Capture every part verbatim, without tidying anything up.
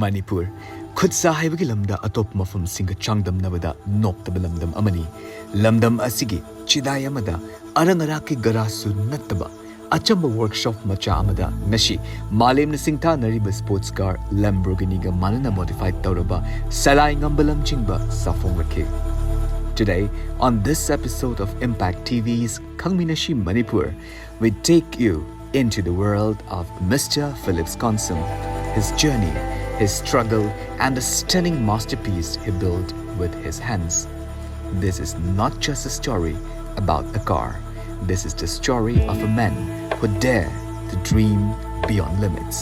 ꯃꯅꯤꯄꯨꯔ, ꯈꯨꯠꯁꯥ ꯍꯩꯕꯒꯤ ꯂꯝꯗ ꯑꯇꯣꯞꯄ ꯃꯐꯝꯁꯤꯡꯒ ꯆꯥꯡꯗꯝꯅꯕꯗ ꯅꯣꯞꯇꯕ ꯂꯝꯗꯝ ꯑꯃꯅꯤ꯫ ꯂꯝꯗꯝ ꯑꯁꯤꯒꯤ ꯆꯤꯗꯥꯏ ꯑꯃꯗ ꯑꯔꯪ ꯑꯔꯥꯛꯀꯤ ꯒꯔꯥꯁꯨ ꯅꯠꯇꯕ, ꯑꯆꯝꯕ ꯋꯔꯛꯁꯣꯞ ꯃꯆꯥ ꯑꯃꯗ ꯉꯁꯤ ꯃꯥꯂꯦꯝꯅ ꯁꯤꯡꯊꯥꯅꯔꯤꯕ ꯁ꯭ꯄꯣꯔꯠꯁ ꯀꯥꯔ ꯂꯦꯝꯕꯣꯔꯒꯤꯅꯤꯒ ꯃꯥꯟꯅꯅ ꯃꯣꯗꯤꯐꯥꯏ ꯇꯧꯔꯕ ꯁꯂꯥꯏ ꯉꯝꯕ ꯂꯝꯖꯤꯡꯕ ꯁꯥꯐꯣꯡꯂꯛꯈꯤ꯫ Today, on this episode of Impact T V's ꯈꯪꯃꯤꯟꯅꯁꯤ Manipur, we take you into the world of Mister Phillips Konsam, his journey, his struggle, and the stunning masterpiece he built with his hands. This is not just a story about a car. This is the story of a man who dare to dream beyond limits.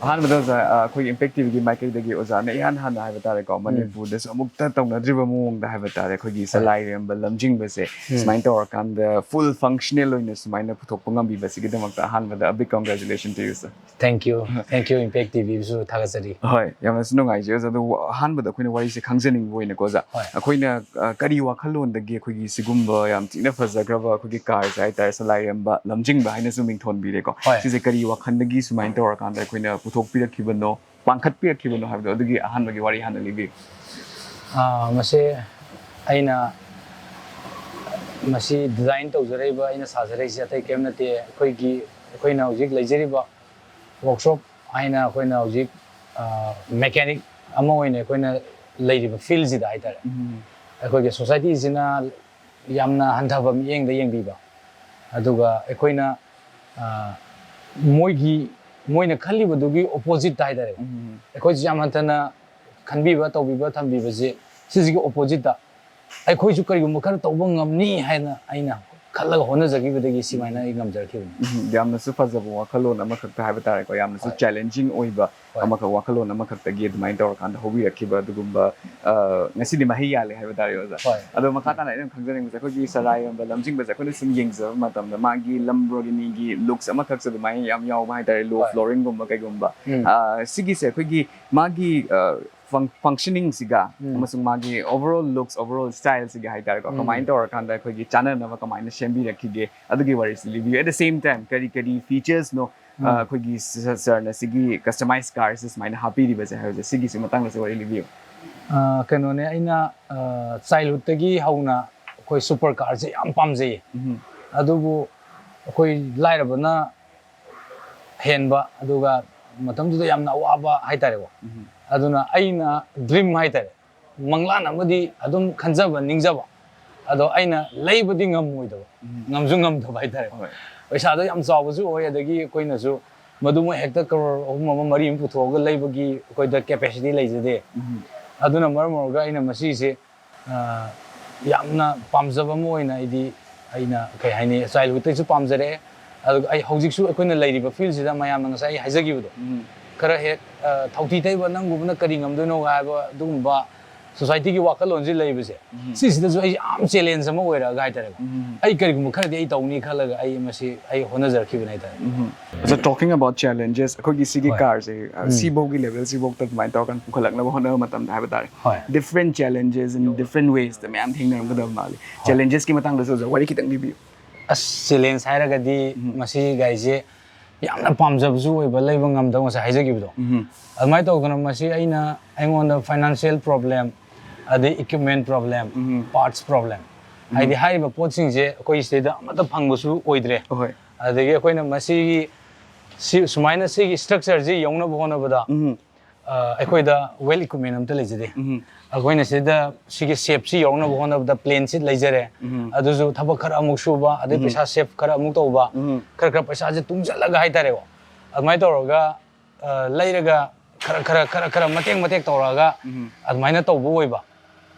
ꯑꯍꯥꯟꯕꯗ ꯑꯣꯖꯥ, ꯑ, ꯑꯩꯈꯣꯏꯒꯤ impact ꯇꯤꯚꯤꯒꯤ ꯃꯥꯏꯀꯩꯗꯒꯤ ꯑꯣꯖꯥꯅ ꯏꯍꯥꯟ ꯍꯥꯟꯅ ꯍꯥꯏꯕ ꯇꯥꯔꯦꯀꯣ, ꯎꯝ꯫ ꯃꯅꯤꯄꯨꯔꯗꯁꯨ ꯑꯃꯨꯛꯇ ꯇꯧꯅꯗ꯭ꯔꯤꯕ ꯃꯑꯣꯡꯗ ꯍꯥꯏꯕ ꯇꯥꯔꯦ, ꯑꯩꯈꯣꯏꯒꯤ ꯍꯣꯏ꯫ ꯁꯂꯥꯏꯔꯦꯝꯕ ꯂꯝꯖꯤꯡꯕꯁꯦ ꯎꯝ꯫ ꯁꯨꯃꯥꯏꯅ ꯇꯧꯔꯀꯥꯟꯗ full functional ꯑꯣꯏꯅ ꯁꯨꯃꯥꯏꯅ ꯄꯨꯊꯣꯛꯄ ꯉꯝꯕꯤꯕꯁꯤꯒꯤꯗꯃꯛꯇ ꯑꯍꯥꯟꯕꯗ a big congratulations to you, sir. Thank you. Thank you, Impact ꯇꯤꯚꯤꯁꯨ ꯊꯥꯒꯠꯆꯔꯤ꯫ ꯍꯣꯏ, ꯌꯥꯝꯅꯁꯨ ꯅꯨꯡꯉꯥꯏꯖꯩ ꯑꯣꯖꯥ꯫ ꯑꯗꯣ ꯑꯍꯥꯟꯕꯗ ꯑꯩꯈꯣꯏꯅ ꯋꯥꯔꯤꯁꯦ ꯈꯪꯖꯅꯤꯡꯕ ꯑꯣꯏꯅꯀꯣ ꯑꯣꯖꯥ, ꯍꯣꯏ꯫ ꯑꯩꯈꯣꯏꯅ, ꯑ, ꯀꯔꯤ ꯋꯥꯈꯜꯂꯣꯟꯗꯒꯤ ꯑꯩꯈꯣꯏꯒꯤ ꯁꯤꯒꯨꯝꯕ ꯌꯥꯝ ꯊꯤꯅ ꯐꯖꯈ꯭ꯔꯕ ꯑꯩꯈꯣꯏꯒꯤ ꯀꯥꯔꯁꯦ ꯍꯥꯏꯇꯥꯔꯦ, ꯁꯂꯥꯏꯔꯦꯝꯕ ꯂꯝꯖꯤꯡꯕ ꯍꯥꯏꯅꯁꯨ ꯃꯤꯡꯊꯣꯟꯕꯤꯔꯦꯀꯣ꯫ ꯍꯣꯏ꯫ ꯁꯤꯁꯦ ꯀꯔꯤ ꯋꯥꯈꯜꯗꯒꯤ ꯁꯨꯃꯥꯏꯅ ꯇꯧꯔꯀꯥꯟꯗ ꯑꯩꯈꯣꯏꯅ ꯄꯨꯊꯣꯛꯄꯤꯔꯛꯈꯤꯕꯅꯣ, ꯄꯥꯡꯈꯠꯄꯤꯔꯛꯈꯤꯕꯅꯣ ꯍꯥꯏꯕꯗꯣ, ꯑꯗꯨꯒꯤ ꯑꯍꯥꯟꯕꯒꯤ ꯋꯥꯔꯤ ꯍꯥꯟꯅ ꯂꯤꯕꯤꯌꯨ꯫ ꯑꯥ, ꯃꯁꯦ ꯑꯩꯅ, ꯃꯁꯤ ꯗꯤꯖꯥꯏꯟ ꯇꯧꯖꯔꯛꯏꯕ, ꯑꯩꯅ ꯁꯥꯖꯔꯛꯏꯁꯦ ꯑꯇꯩ ꯀꯔꯤꯝ ꯅꯠꯇꯦ꯫ ꯑꯩꯈꯣꯏꯒꯤ, ꯑꯩꯈꯣꯏꯅ ꯍꯧꯖꯤꯛ ꯂꯩꯖꯔꯤꯕ ꯋꯥꯔꯛꯁꯣꯞ ꯍꯥꯏꯅ ꯑꯩꯈꯣꯏꯅ ꯍꯧꯖꯤꯛ, ꯑ, ꯃꯦꯀꯥꯅꯤꯛ ꯑꯃ ꯑꯣꯏꯅ ꯑꯩꯈꯣꯏꯅ ꯂꯩꯔꯤꯕ ꯐꯤꯜꯁꯤꯗ ꯍꯥꯏꯇꯥꯔꯦ, ꯎꯝ꯫ ꯑꯩꯈꯣꯏꯒꯤ ꯁꯣꯁꯥꯏꯇꯤꯁꯤꯅ ꯌꯥꯝꯅ ꯍꯟꯊꯕ ꯃꯤꯠꯌꯦꯡꯗ ꯌꯦꯡꯕꯤꯕ, ꯑꯗꯨꯒ ꯑꯩꯈꯣꯏꯅ, ꯑ, ꯃꯣꯏꯒꯤ, ꯃꯣꯏꯅ ꯈꯜꯂꯤꯕꯗꯨꯒꯤ ꯑꯣꯄꯣꯖꯤꯠꯇ ꯍꯥꯏꯇꯥꯔꯦ, ꯎꯝ꯫ ꯑꯩꯈꯣꯏꯁꯤ ꯌꯥꯝ ꯍꯟꯊꯅ ꯈꯟꯕꯤꯕ, ꯇꯧꯕꯤꯕ, ꯊꯝꯕꯤꯕꯁꯦ, ꯁꯤꯁꯤꯒꯤ ꯑꯣꯄꯣꯖꯤꯠꯇ ꯑꯩꯈꯣꯏꯁꯨ ꯀꯔꯤꯒꯨꯝꯕ ꯈꯔ ꯇꯧꯕ ꯉꯝꯅꯤ ꯍꯥꯏꯅ ꯑꯩꯅ ꯈꯜꯂꯒ ꯍꯣꯠꯅꯖꯈꯤꯕꯗꯒꯤ ꯁꯨꯃꯥꯏꯅ ꯑꯩ ꯉꯝꯖꯔꯛꯈꯤꯕꯅꯤ꯫ ꯎꯝ, ꯌꯥꯝꯅꯁꯨ ꯐꯖꯕ ꯋꯥꯈꯜꯂꯣꯟ ꯑꯃꯈꯛꯇ ꯍꯥꯏꯕ ꯇꯥꯔꯦꯀꯣ, ꯌꯥꯝꯅꯁꯨ ꯍꯣꯏ꯫ ꯆꯦꯂꯦꯟꯖꯤꯡ ꯑꯣꯏꯕ ꯍꯣꯏ꯫ ꯑꯃꯈꯛ, ꯋꯥꯈꯜꯂꯣꯟ ꯑꯃꯈꯛꯇꯒꯤ ꯑꯗꯨꯃꯥꯏꯅ ꯇꯧꯔꯀꯥꯟꯗ ꯍꯧꯕꯤꯔꯛꯈꯤꯕ ꯑꯗꯨꯒꯨꯝꯕ, ꯑ, ꯉꯁꯤꯗꯤ ꯃꯍꯩ ꯌꯥꯜꯂꯦ ꯍꯥꯏꯕ ꯇꯥꯔꯦ, ꯑꯣꯖꯥ꯫ ꯍꯣꯏ꯫ ꯑꯗꯣ ꯃꯈꯥ ꯇꯥꯅ ꯑꯩꯅ ꯈꯪꯖꯅꯤꯡꯕꯁꯦ, ꯑꯩꯈꯣꯏꯒꯤ ꯁꯔꯥꯏꯔꯝꯕ ꯂꯝꯖꯤꯡꯕꯁꯦ ꯑꯩꯈꯣꯏꯅ ꯁꯨꯝ ꯌꯦꯡꯖꯕ ꯃꯇꯝꯗ ꯃꯥꯒꯤ ꯂꯝ ꯔꯣꯒꯤꯅꯤꯒꯤ ꯂꯨꯛꯁ ꯑꯃꯈꯛꯁꯨ ꯑꯗꯨꯃꯥꯏꯅ ꯌꯥꯝ ꯌꯥꯎꯕ ꯍꯥꯏꯇꯥꯔꯦ, ꯂꯣ ꯍꯣꯏ꯫ ꯐ꯭ꯂꯣꯔꯤꯡꯒꯨꯝꯕ ꯀꯩꯒꯨꯝꯕ꯫ ꯎꯝ꯫ ꯑ, ꯁꯤꯒꯤꯁꯦ ꯑꯩꯈꯣꯏꯒꯤ ꯃꯥꯒꯤ, ꯑ, ꯐꯪ-, ꯐꯪꯁꯅꯤꯡꯁꯤꯒ ꯎꯝ꯫ ꯑꯃꯁꯨꯡ ꯃꯥꯒꯤ ꯑꯣꯚꯔꯑꯣꯜ ꯂꯨꯛꯁ, ꯑꯣꯚꯔꯑꯣꯜ ꯁ꯭ꯇꯥꯏꯜꯁꯤꯒ ꯍꯥꯏꯇꯥꯔꯦꯀꯣ, ꯎꯝ꯫ ꯀꯃꯥꯏꯅ ꯇꯧꯔꯀꯥꯟꯗ ꯑꯩꯈꯣꯏꯒꯤ ꯆꯥꯟꯅꯅꯕ ꯀꯃꯥꯏꯅ ꯁꯦꯝꯕꯤꯔꯛꯈꯤꯒꯦ, ꯑꯗꯨꯒꯤ ꯋꯥꯔꯤꯁꯤ ꯂꯤꯕꯤꯌꯨ꯫ At the same time, ꯀꯔꯤ ꯀꯔꯤ ꯐꯤꯆꯔꯁꯅꯣ, ꯎꯝ꯫ ꯑ, ꯑꯩꯈꯣꯏꯒꯤ ꯁ-, ꯁ-, ꯁꯔꯅ ꯁꯤꯒꯤ ꯀꯁꯇꯃꯥꯏꯁ ꯀꯥꯔꯁꯦ ꯁꯨꯃꯥꯏꯅ ꯍꯥꯞꯄꯤꯔꯤꯕꯁꯦ ꯍꯥꯏꯕꯁꯦ, ꯁꯤꯒꯤꯁꯤ ꯃꯇꯥꯡꯗꯁꯨ ꯋꯥꯔꯤ ꯂꯤꯕꯤꯌꯨ꯫ ꯑ, ꯀꯩꯅꯣꯅꯦ, ꯑꯩꯅ, ꯑ, ꯆꯥꯏꯜꯍꯨꯗꯇꯒꯤ ꯍꯧꯅ ꯑꯩꯈꯣꯏ ꯁꯨꯄꯔ ꯀꯥꯔꯁꯦ ꯌꯥꯝ ꯄꯥꯝꯖꯩꯌꯦ꯫ ꯎꯝ꯫ ꯑꯗꯨꯕꯨ ꯑꯩꯈꯣꯏ ꯂꯥꯏꯔꯕꯅ ꯍꯦꯟꯕ, ꯑꯗꯨꯒ ꯃꯇꯝꯗꯨꯗ ꯌꯥꯝꯅ ꯑꯋꯥꯕ ꯍꯥꯏꯇꯥꯔꯦꯀꯣ꯫ ꯎꯝ꯫ ꯑꯗꯨꯅ ꯑꯩꯅ ꯗ꯭ꯔꯤꯝ ꯍꯥꯏꯇꯥꯔꯦ, ꯃꯪꯂꯥꯟ ꯑꯃꯗꯤ ꯑꯗꯨꯝ ꯈꯟꯖꯕ, ꯅꯤꯡꯖꯕ, ꯑꯗꯣ ꯑꯩꯅ ꯂꯩꯕꯗꯤ ꯉꯝꯃꯣꯏꯗꯕ, ꯎꯝ꯫ ꯉꯝꯁꯨ ꯉꯝꯗꯕ ꯍꯥꯏꯇꯥꯔꯦ꯫ ꯍꯣꯏ꯫ ꯄꯩꯁꯥꯗꯣ ꯌꯥꯝ ꯆꯥꯎꯕꯁꯨ ꯑꯣꯏ, ꯑꯗꯒꯤ ꯑꯩꯈꯣꯏꯅꯁꯨ ꯃꯗꯨꯃ ꯍꯦꯛꯇ ꯀꯔꯣꯔ ꯑꯍꯨꯝ ꯑꯃ ꯃꯔꯤ ꯑꯃ ꯄꯨꯊꯣꯛꯑꯒ ꯂꯩꯕꯒꯤ ꯑꯩꯈꯣꯏꯗ ꯀꯦꯄꯦꯁꯤꯇꯤ ꯂꯩꯖꯗꯦ꯫ ꯎꯝ꯫ ꯑꯗꯨꯅ ꯃꯔꯝ ꯑꯣꯏꯔꯒ ꯑꯩꯅ ꯃꯁꯤꯁꯦ, ꯑ, ꯌꯥꯝꯅ ꯄꯥꯝꯖꯕ ꯑꯃ ꯑꯣꯏꯅ ꯑꯩꯗꯤ, ꯑꯩꯅ ꯀꯩ ꯍꯥꯏꯅꯤ, ꯆꯥꯏꯜꯍꯨꯗꯇꯩꯁꯨ ꯄꯥꯝꯖꯔꯛꯑꯦ, ꯑꯗꯨꯒ ꯑꯩ ꯍꯧꯖꯤꯛꯁꯨ ꯑꯩꯈꯣꯏꯅ ꯂꯩꯔꯤꯕ ꯐꯤꯜꯁꯤꯗ ꯃꯌꯥꯝꯅ ꯉꯁꯥꯏ ꯑꯩ ꯍꯥꯏꯖꯈꯤꯕꯗꯣ, ꯎꯝ꯫ ꯈꯔ ꯍꯦꯛ, ꯑ, ꯊꯧꯊꯤ ꯇꯩꯕ ꯅꯪꯒꯨꯝꯕꯅ ꯀꯔꯤ ꯉꯝꯗꯣꯏꯅꯣ ꯍꯥꯏꯕ ꯑꯗꯨꯒꯨꯝꯕ ꯁꯣꯁꯥꯏꯇꯤꯒꯤ ꯋꯥꯈꯜꯂꯣꯟꯁꯤ ꯂꯩꯕꯁꯦ, ꯎꯝ꯫ ꯁꯤꯁꯤꯗꯁꯨ ꯑꯩ ꯌꯥꯝ ꯆꯦꯂꯦꯟꯖ ꯑꯃ ꯑꯣꯏꯔꯛꯑꯒ ꯍꯥꯏꯇꯥꯔꯦꯀꯣ, ꯎꯝ꯫ ꯑꯩ ꯀꯔꯤꯒꯨꯝꯕ ꯈꯔꯗꯤ ꯑꯩ ꯇꯧꯅꯤ ꯈꯜꯂꯒ ꯑꯩ ꯃꯁꯤ ꯑꯩ ꯍꯣꯠꯅꯖꯔꯛꯈꯤꯕꯅꯦ ꯍꯥꯏꯇꯥꯔꯦ꯫ ꯎꯝ꯫ So, talking about challenges, ꯑꯩꯈꯣꯏꯒꯤ ꯁꯤꯒꯤ ꯍꯣꯏ꯫ ꯀꯥꯔꯁꯦ, ꯑ, ꯎꯝ꯫ ꯁꯤꯐꯧꯒꯤ ꯂꯦꯚꯦꯜꯁꯤꯐꯧꯗ ꯑꯗꯨꯃꯥꯏꯅ ꯇꯧꯔꯀꯥꯟꯗ ꯄꯨꯈꯠꯂꯛꯅꯕ ꯍꯣꯠꯅꯕ ꯃꯇꯝꯗ ꯍꯥꯏꯕ ꯇꯥꯔꯦ, ꯍꯣꯏ꯫ ꯗꯤꯐ꯭ꯔꯦꯟ ꯆꯦꯂꯦꯟꯖꯦꯁ ꯏꯟ ꯗꯤꯐ꯭ꯔꯦꯟ ꯋꯦꯁꯇ ꯃꯌꯥꯝ ꯊꯦꯡꯅꯔꯝꯒꯗꯕ ꯃꯥꯜꯂꯤ꯫ ꯍꯣꯏ꯫ ꯆꯦꯂꯦꯟꯖꯦꯁꯀꯤ ꯃꯇꯥꯡꯗꯁꯨ ꯑꯣꯖꯥ ꯋꯥꯔꯤ ꯈꯤꯇꯪ ꯂꯤꯕꯤꯌꯨ꯫ ꯑꯁ, ꯆꯦꯂꯦꯟꯖ ꯍꯥꯏꯔꯒꯗꯤ ꯎꯝ꯫ ꯃꯁꯤ ꯒꯥꯔꯤꯁꯦ ꯌꯥꯝꯅ ꯄꯥꯝꯖꯕꯁꯨ ꯑꯣꯏꯕ, ꯂꯩꯕ ꯉꯝꯗꯕ, ꯉꯁꯥꯏ ꯍꯥꯏꯖꯈꯤꯕꯗꯣ꯫ ꯎꯝ꯫ ꯑꯗꯨꯃꯥꯏꯅ ꯇꯧꯗꯅ ꯃꯁꯤ ꯑꯩꯅ, ꯑꯩꯉꯣꯟꯗ ꯐꯥꯏꯅꯥꯟꯁꯤꯌꯦꯜ ꯄ꯭ꯔꯣꯕ꯭ꯂꯦꯝ, ꯑꯗꯩ ꯏꯀ꯭ꯋꯤꯞꯃꯦꯟ ꯄ꯭ꯔꯣꯕ꯭ꯂꯦꯝ, ꯎꯝ꯫ ꯄꯥꯔꯠꯁ ꯄ꯭ꯔꯣꯕ꯭ꯂꯦꯝ, ꯎꯝ꯫ ꯍꯥꯏꯗꯤ ꯍꯥꯏꯔꯤꯕ ꯄꯣꯠꯁꯤꯡꯁꯦ ꯑꯩꯈꯣꯏ ꯁꯤꯗꯩꯗ ꯑꯃꯠꯇ ꯐꯪꯕꯁꯨ ꯑꯣꯏꯗ꯭ꯔꯦ꯫ ꯑꯍꯣꯏ꯫ ꯑꯗꯒꯤ ꯑꯩꯈꯣꯏꯅ ꯃꯁꯤꯒꯤ, ꯁꯤ, ꯁꯨꯃꯥꯏꯅ ꯁꯤꯒꯤ ꯁ꯭ꯇ꯭ꯔꯛꯆꯔꯁꯤ ꯌꯧꯅꯕ ꯍꯣꯠꯅꯕꯗ, ꯎꯝ꯫ ꯑ, ꯑꯩꯈꯣꯏꯗ ꯋꯦꯜ ꯏꯀ꯭ꯋꯤꯞꯃꯦꯟ ꯑꯝꯇ ꯂꯩꯖꯗꯦ꯫ ꯎꯝ꯫ ꯑꯩꯈꯣꯏꯅ ꯁꯤꯗ ꯁꯤꯒꯤ ꯁꯦꯞꯁꯤ ꯌꯧꯅꯕ ꯍꯣꯠꯅꯕꯗ ꯄ꯭ꯂꯦꯟ ꯁꯤꯠ ꯂꯩꯖꯔꯦ꯫ ꯎꯝ꯫ ꯑꯗꯨꯁꯨ ꯊꯕꯛ ꯈꯔ ꯑꯃꯨꯛ ꯁꯨꯕ, ꯑꯗꯩ ꯎꯝ꯫ ꯄꯩꯁꯥ ꯁꯦꯞ ꯈꯔ ꯑꯃꯨꯛ ꯇꯧꯕ, ꯎꯝ꯫ ꯈꯔ ꯈꯔ ꯄꯩꯁꯥꯁꯦ ꯇꯨꯡꯁꯤꯜꯂꯒ ꯍꯥꯏꯇꯥꯔꯦꯀꯣ, ꯑꯗꯨꯃꯥꯏꯅ ꯇꯧꯔꯒ, ꯑ, ꯂꯩꯔꯒ ꯈꯔ ꯈꯔ ꯈꯔ ꯈꯔ ꯃꯇꯦꯛ ꯃꯇꯦꯛ ꯇꯧꯔꯛꯑꯒ ꯎꯝ꯫ ꯑꯗꯨꯃꯥꯏꯅ ꯇꯧꯕ ꯑꯣꯏꯕ꯫